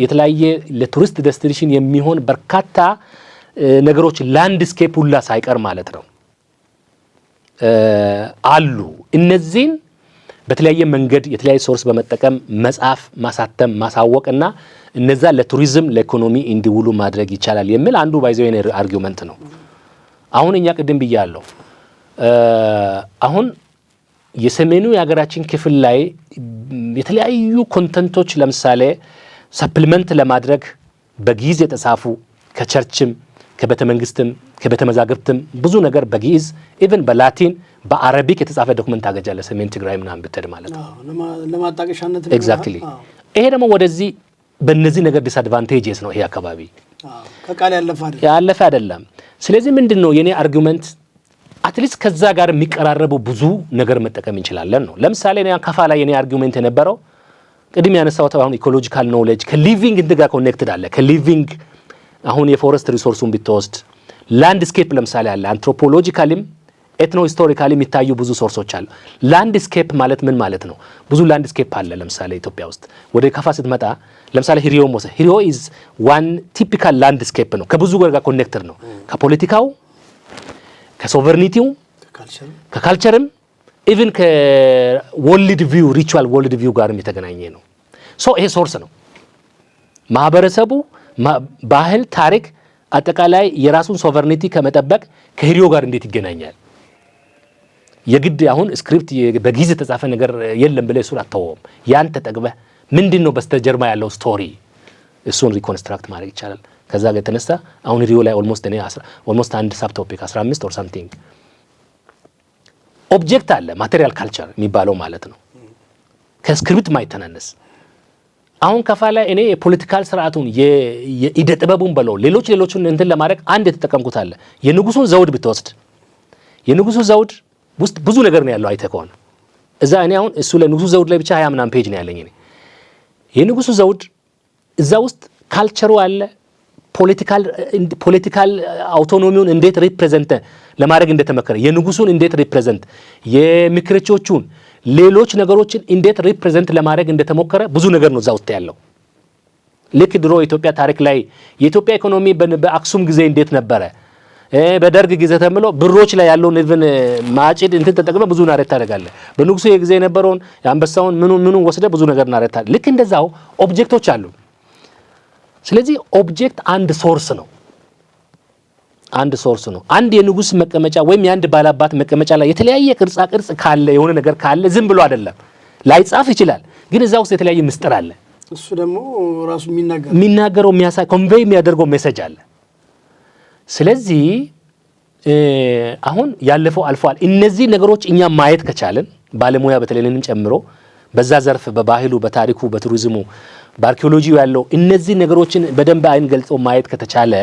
የተለያየ ለ tourist destination የሚሆን በርካታ ነገሮች landscape ሁላ ሳይቀር ማለት ነው አሉ። እነዚህን በተለያየ መንገድ የተለያየ source በመጠቀም መጻፍ፣ ማሳተም፣ ማሳወቅ እና እነዛ ለቱሪዝም ለኢኮኖሚ እንዲውሉ ማድረግ ይቻላል የሚል አንዱ by the way የኔ argument ነው። አሁን እኛ ቅድም ብያለሁ። አሁን የሰሜኑ የሀገራችን ክፍል ላይ የተለያዩ content ኦች ለምሳሌ supplement ለማድረግ በግዕዝ የተጻፉ ከ church ም፣ ከቤተ መንግስትም፣ ከቤተ መዛግብትም ብዙ ነገር በግዕዝ፣ even በላቲን፣ በ Arabic የተጻፈ document ታገኛለህ። ሰሜን ትግራይ ምናምን ብትሄድ ማለት ነው። ለማጣቀሻነት። Exactly። ይሄ ደግሞ ወደዚህ በእነዚህ ነገር disadvantages ነው ይሄ አካባቢ። ከቃል ያለፈ አይደለም። ያለፈ አይደለም። ስለዚህ ምንድን ነው የኔ argument? At least ከዛ ጋር የሚቀራረቡ ብዙ ነገር መጠቀም እንችላለን ነው። ለምሳሌ እኔ ከፋ ላይ የኔ argument የነበረው ቅድም ያነሳሁት አሁን ecological knowledge ከ living እንትን ጋር connected አለ። ከ living አሁን የ forest resource ኡን ብትወስድ landscape ለምሳሌ አለ። Anthropologically ም ethno historically የሚታዩ ብዙ source ኦች አሉ። Landscape ማለት ምን ማለት ነው? ብዙ landscape አለ። ለምሳሌ ኢትዮጵያ ውስጥ ወደ ከፋ ስትመጣ ለምሳሌ ሂሪዮ ሞሰ፣ ሂሪዮ is one typical landscape ነው። ከብዙ ጋር connected ነው። ከፖለቲካው፣ ከሶቨርኒቲው፣ ከካልቸርም፣ ኢቭን ከወርልድ ቪው ሪቹዋል ወርልድ ቪው ጋርም የተገናኘ ነው። So ይሄ source ነው። ማህበረሰቡ ባህል፣ ታሪክ፣ አጠቃላይ የራሱን sovereignty ከመጠበቅ ከሂሪዮ ጋር እንዴት ይገናኛል? የግድ አሁን script በግዕዝ የተጻፈ ነገር የለም ብለህ እሱን አተወውም። ያን ተጠቅመህ ምንድን ነው በስተጀርባ ያለው story እሱን reconstruct ማድረግ ይቻላል። ከዛ ጋር የተነሳ አሁን ሂሪዮ ላይ almost እኔ almost አንድ sub topic 15 or something object አለ፣ material culture የሚባለው ማለት ነው፣ ከ script ማይተናነስ። አሁን ከፋ ላይ እኔ የ political ስርዓቱን፣ የኢደ ጥበቡን በለው ሌሎች ሌሎቹን እንትን ለማድረግ አንድ የተጠቀምኩት አለ። የንጉሱን ዘውድ ብትወስድ የንጉሱ ዘውድ ውስጥ ብዙ ነገር ነው ያለው። አይተህ ከሆነ እዛ እኔ አሁን እሱ ለንጉሱ ዘውድ ላይ ብቻ 20 ምናምን page ነው ያለኝ። እኔ የንጉሱ ዘውድ እዛ ውስጥ culture ኡ አለ፣ political autonomy ውን እንዴት represent ለማድረግ እንደተሞከረ፣ የንጉሱን እንዴት represent፣ የምክርቾቹን፣ ሌሎች ነገሮችን እንዴት represent ለማድረግ እንደተሞከረ ብዙ ነገር ነው እዛ ውስጥ ያለው። ልክ ድሮ የኢትዮጵያ ታሪክ ላይ የኢትዮጵያ ኢኮኖሚ በአክሱም ጊዜ እንዴት ነበረ፣ በደርግ ጊዜ ተብሎ ብሮች ላይ ያለውን even ማጭድ እንትን ተጠቅመህ ብዙ narrate ታደርጋለህ። በንጉሱ ጊዜ የነበረውን የአንበሳውን ምኑ ምኑ ወስደህ ብዙ ነገር narrate ታደርጋለህ። ልክ እንደዛው object ኦች አሉ። ስለዚህ object አንድ source ነው። አንድ source ነው። አንድ የንጉስ መቀመጫ ወይም የአንድ ባላባት መቀመጫ ላይ የተለያየ ቅርጻ ቅርጽ ካለ፣ የሆነ ነገር ካለ ዝም ብሎ አይደለም። ላይጻፍ ይችላል፣ ግን እዛ ውስጥ የተለያየ ምስጢር አለ። እሱ ደግሞ ራሱ የሚናገር የሚናገረው፣ የሚያሳይ፣ convey የሚያደርገው message አለ። ስለዚህ አሁን ያለፈው አልፏል። እነዚህ ነገሮች እኛ ማየት ከቻልን፣ ባለሙያ በተለይ እኔንም ጨምሮ በዛ ዘርፍ በባህሉ፣ በታሪኩ፣ በቱሪዝሙ፣ በአርኪኦሎጂው ያለው እነዚህ ነገሮችን በደንብ አይን ገልጾ ማየት ከተቻለ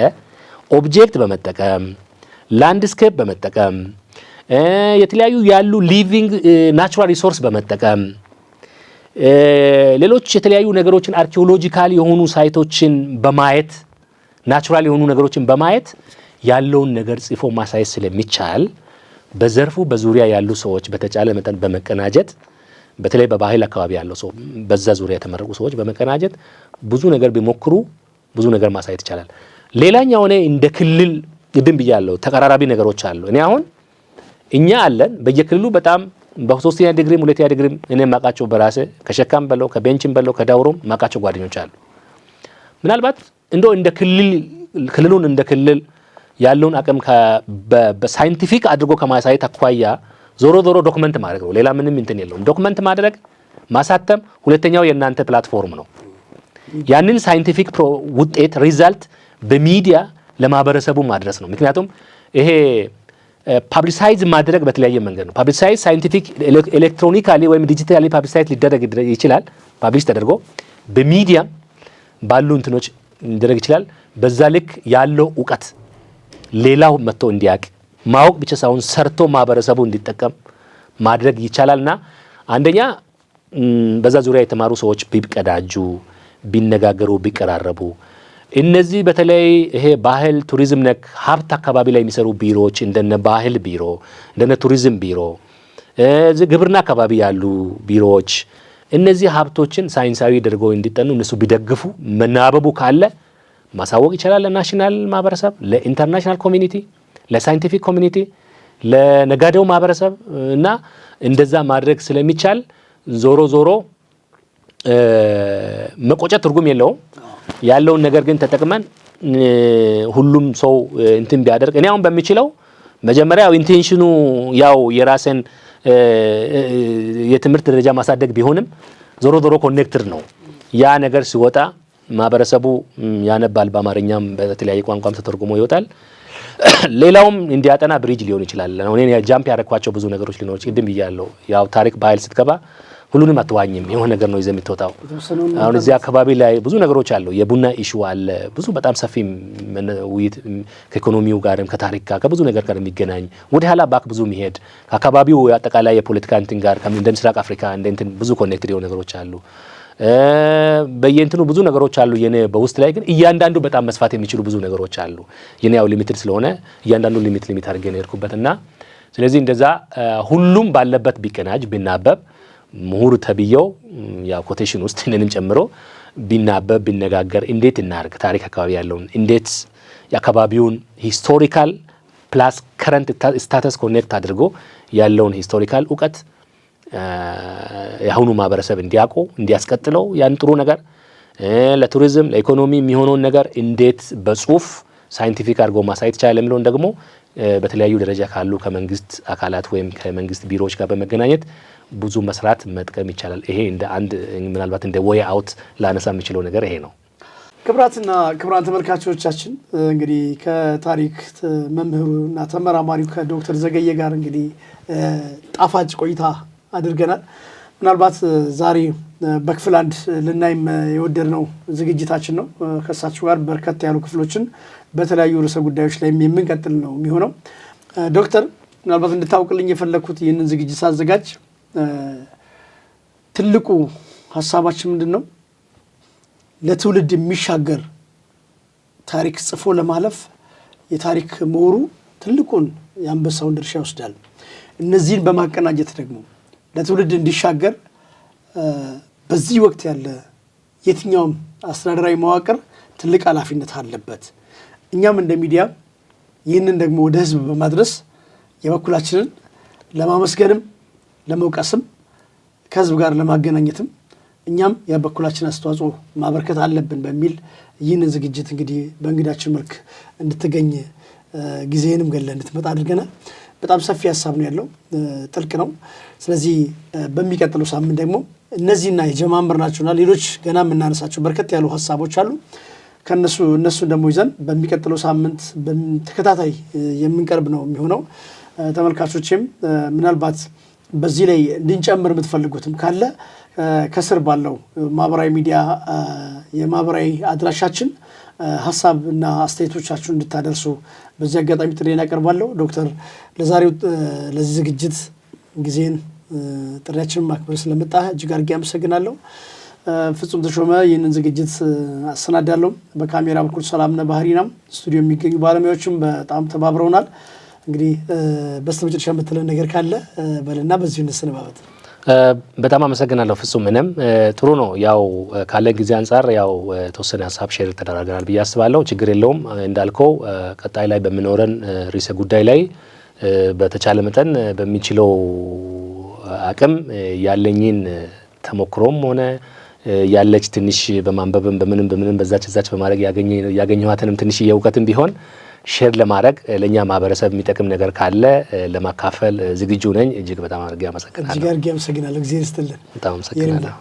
object በመጠቀም፣ landscape በመጠቀም፣ የተለያዩ ያሉ living natural resource በመጠቀም፣ ሌሎች የተለያዩ ነገሮችን archaeological የሆኑ site ኦችን በማየት፣ natural የሆኑ ነገሮችን በማየት ያለውን ነገር ጽፎ ማሳየት ስለሚቻል በዘርፉ በዙሪያ ያሉ ሰዎች በተቻለ መጠን በመቀናጀት፣ በተለይ በባህል አካባቢ ያለው ሰው፣ በዛ ዙሪያ የተመረቁ ሰዎች በመቀናጀት ብዙ ነገር ቢሞክሩ ብዙ ነገር ማሳየት ይቻላል። ሌላኛው እኔ እንደ ክልል ቅድም ብያለሁ፣ ተቀራራቢ ነገሮች አሉ። እኔ አሁን እኛ አለን በየክልሉ በጣም በሶስተኛ ዲግሪም ሁለተኛ ዲግሪም እኔ ማቃቸው በራሴ ከሸካም በለው፣ ከቤንችም በለው፣ ከዳውሮም ማቃቸው ጓደኞች አሉ። ምናልባት እንደው እንደ ክልል ክልሉን እንደ ክልል ያለውን አቅም በ scientific አድርጎ ከማሳየት አኳያ ዞሮ ዞሮ document ማድረግ ነው። ሌላ ምንም እንትን የለውም። Document ማድረግ፣ ማሳተም፣ ሁለተኛው የእናንተ platform ነው። ያንን scientific ውጤት result በሚዲያ ለማህበረሰቡ ማድረስ ነው። ምክንያቱም ይሄ publicize ማድረግ በተለያየ መንገድ ነው። Publicize scientific electronically ወይም digitally publicize ሊደረግ ይችላል። Publish ተደርጎ በሚዲያም ባሉ እንትኖች ሊደረግ ይችላል። በዛ ልክ ያለው እውቀት ሌላው መጥቶ እንዲያውቅ፣ ማወቅ ብቻ ሳይሆን ሰርቶ ማህበረሰቡ እንዲጠቀም ማድረግ ይቻላል። እና አንደኛ በዛ ዙሪያ የተማሩ ሰዎች ቢቀዳጁ፣ ቢነጋገሩ፣ ቢቀራረቡ፣ እነዚህ በተለይ ይሄ ባህል ቱሪዝም ነክ ሀብት አካባቢ ላይ የሚሰሩ ቢሮዎች፣ እንደነ ባህል ቢሮ፣ እንደነ ቱሪዝም ቢሮ፣ ግብርና አካባቢ ያሉ ቢሮዎች፣ እነዚህ ሀብቶችን ሳይንሳዊ አድርገው እንዲጠኑ እነሱ ቢደግፉ፣ መናበቡ ካለ ማሳወቅ ይቻላል። ለ national ማህበረሰብ፣ ለ international community፣ ለ scientific community፣ ለነጋዴው ማህበረሰብ እና እንደዛ ማድረግ ስለሚቻል ዞሮ ዞሮ መቆጨት ትርጉም የለውም። ያለውን ነገር ግን ተጠቅመን ሁሉም ሰው እንትን ቢያደርግ፣ እኔ አሁን በምችለው መጀመሪያ intention ኑ ያው የራስን የትምህርት ደረጃ ማሳደግ ቢሆንም ዞሮ ዞሮ connected ነው። ያ ነገር ሲወጣ ማህበረሰቡ ያነባል። በአማርኛም በተለያየ ቋንቋም ተተርጉሞ ይወጣል። ሌላውም እንዲያጠና bridge ሊሆን ይችላል። እኔ jump ያደረኳቸው ብዙ ነገሮች ሊኖሩ፣ ቅድም ብያለሁ። ያው ታሪክ ባህል ስትገባ ሁሉንም አትዋኝም። የሆነ ነገር ነው ይዘህ የምትወጣው። አሁን እዚህ አካባቢ ላይ ብዙ ነገሮች አሉ። የቡና issue አለ። ብዙ በጣም ሰፊ ውይይት ከኢኮኖሚው ጋርም ከታሪክ ጋር ከብዙ ነገር ጋር የሚገናኝ፣ ወደ ኋላ back ብዙ የሚሄድ፣ ከአካባቢው አጠቃላይ የፖለቲካ እንትን ጋር፣ እንደ ምስራቅ አፍሪካ እንደ እንትን ብዙ connected የሆኑ ነገሮች አሉ። በየእንትኑ ብዙ ነገሮች አሉ። የኔ በውስጥ ላይ ግን እያንዳንዱ በጣም መስፋት የሚችሉ ብዙ ነገሮች አሉ። የኔ ያው limited ስለሆነ እያንዳንዱ limit limit አድርጌ ነው የሄድኩበት። እና ስለዚህ እንደዛ ሁሉም ባለበት ቢቀናጅ፣ ቢናበብ፣ ምሁር ተብዬው ያው quotation ውስጥ እኔንም ጨምሮ ቢናበብ፣ ቢነጋገር፣ እንዴት እናርግ፣ ታሪክ አካባቢ ያለውን እንዴት የአካባቢውን historical plus current status connect አድርጎ ያለውን historical እውቀት የአሁኑ ማህበረሰብ እንዲያውቁ፣ እንዲያስቀጥለው፣ ያን ጥሩ ነገር ለቱሪዝም ለኢኮኖሚ የሚሆነውን ነገር እንዴት በጽሁፍ scientific አድርጎ ማሳየት ይቻላል የሚለውን ደግሞ በተለያዩ ደረጃ ካሉ ከመንግስት አካላት ወይም ከመንግስት ቢሮዎች ጋር በመገናኘት ብዙ መስራት መጥቀም ይቻላል። ይሄ እንደ አንድ ምናልባት እንደ way out ላነሳ የምችለው ነገር ይሄ ነው። ክቡራትና ክቡራን ተመልካቾቻችን፣ እንግዲህ ከታሪክ መምህሩ እና ተመራማሪው ከዶክተር ዘገየ ጋር እንግዲህ ጣፋጭ ቆይታ አድርገናል። ምናልባት ዛሬ በክፍል አንድ ልናይም የወደድነው ዝግጅታችን ነው። ከእሳቸው ጋር በርከት ያሉ ክፍሎችን በተለያዩ ርዕሰ ጉዳዮች ላይ የምንቀጥል ነው የሚሆነው። ዶክተር፣ ምናልባት እንድታውቅልኝ የፈለግኩት ይህንን ዝግጅት ሳዘጋጅ ትልቁ ሀሳባችን ምንድን ነው? ለትውልድ የሚሻገር ታሪክ ጽፎ ለማለፍ የታሪክ ምሁሩ ትልቁን የአንበሳውን ድርሻ ይወስዳል። እነዚህን በማቀናጀት ደግሞ ለትውልድ እንዲሻገር በዚህ ወቅት ያለ የትኛውም አስተዳደራዊ መዋቅር ትልቅ ኃላፊነት አለበት። እኛም እንደ ሚዲያ ይህንን ደግሞ ወደ ህዝብ በማድረስ የበኩላችንን ለማመስገንም፣ ለመውቀስም፣ ከህዝብ ጋር ለማገናኘትም እኛም የበኩላችን አስተዋጽኦ ማበርከት አለብን በሚል ይህንን ዝግጅት እንግዲህ በእንግዳችን መልክ እንድትገኝ፣ ጊዜህንም ገለ እንድትመጣ አድርገናል። በጣም ሰፊ ሀሳብ ነው ያለው፣ ጥልቅ ነው። ስለዚህ በሚቀጥለው ሳምንት ደግሞ እነዚህና የጀማመርናቸውና ሌሎች ገና የምናነሳቸው በርከት ያሉ ሀሳቦች አሉ። ከነሱ እነሱን ደግሞ ይዘን በሚቀጥለው ሳምንት ተከታታይ የምንቀርብ ነው የሚሆነው። ተመልካቾችም ምናልባት በዚህ ላይ እንድንጨምር የምትፈልጉትም ካለ ከስር ባለው ማህበራዊ ሚዲያ የማህበራዊ አድራሻችን ሀሳብ እና አስተያየቶቻችሁን እንድታደርሱ በዚህ አጋጣሚ ጥሪዬን አቀርባለሁ። ዶክተር፣ ለዛሬው ለዚህ ዝግጅት ጊዜን ጥሪያችንን ማክበር ስለመጣ እጅግ አድርጌ አመሰግናለሁ። ፍጹም ተሾመ ይህንን ዝግጅት አሰናዳለሁ። በካሜራ በኩል ሰላምነ ባህሪ ነው። ስቱዲዮ የሚገኙ ባለሙያዎችም በጣም ተባብረውናል። እንግዲህ በስተመጨረሻ የምትለን ነገር ካለ በልና በዚሁ እንሰነባበት። በጣም አመሰግናለሁ ፍጹም። ምንም ጥሩ ነው። ያው ካለን ጊዜ አንጻር ያው የተወሰነ ሀሳብ share ተደራርገናል ብዬ አስባለሁ። ችግር የለውም። እንዳልከው ቀጣይ ላይ በሚኖረን ርዕሰ ጉዳይ ላይ በተቻለ መጠን በሚችለው አቅም ያለኝን ተሞክሮም ሆነ ያለች ትንሽ በማንበብም በምንም በምንም በዛች እዛች በማድረግ ያገኘኋትንም ትንሽ እውቀትም ቢሆን share ለማድረግ፣ ለእኛ ማህበረሰብ የሚጠቅም ነገር ካለ ለማካፈል ዝግጁ ነኝ። እጅግ በጣም አድርጌ አመሰግናለሁ። እጅግ አድርጌ አመሰግናለሁ። እግዚአብሔር ይስጥልን። በጣም አመሰግናለሁ።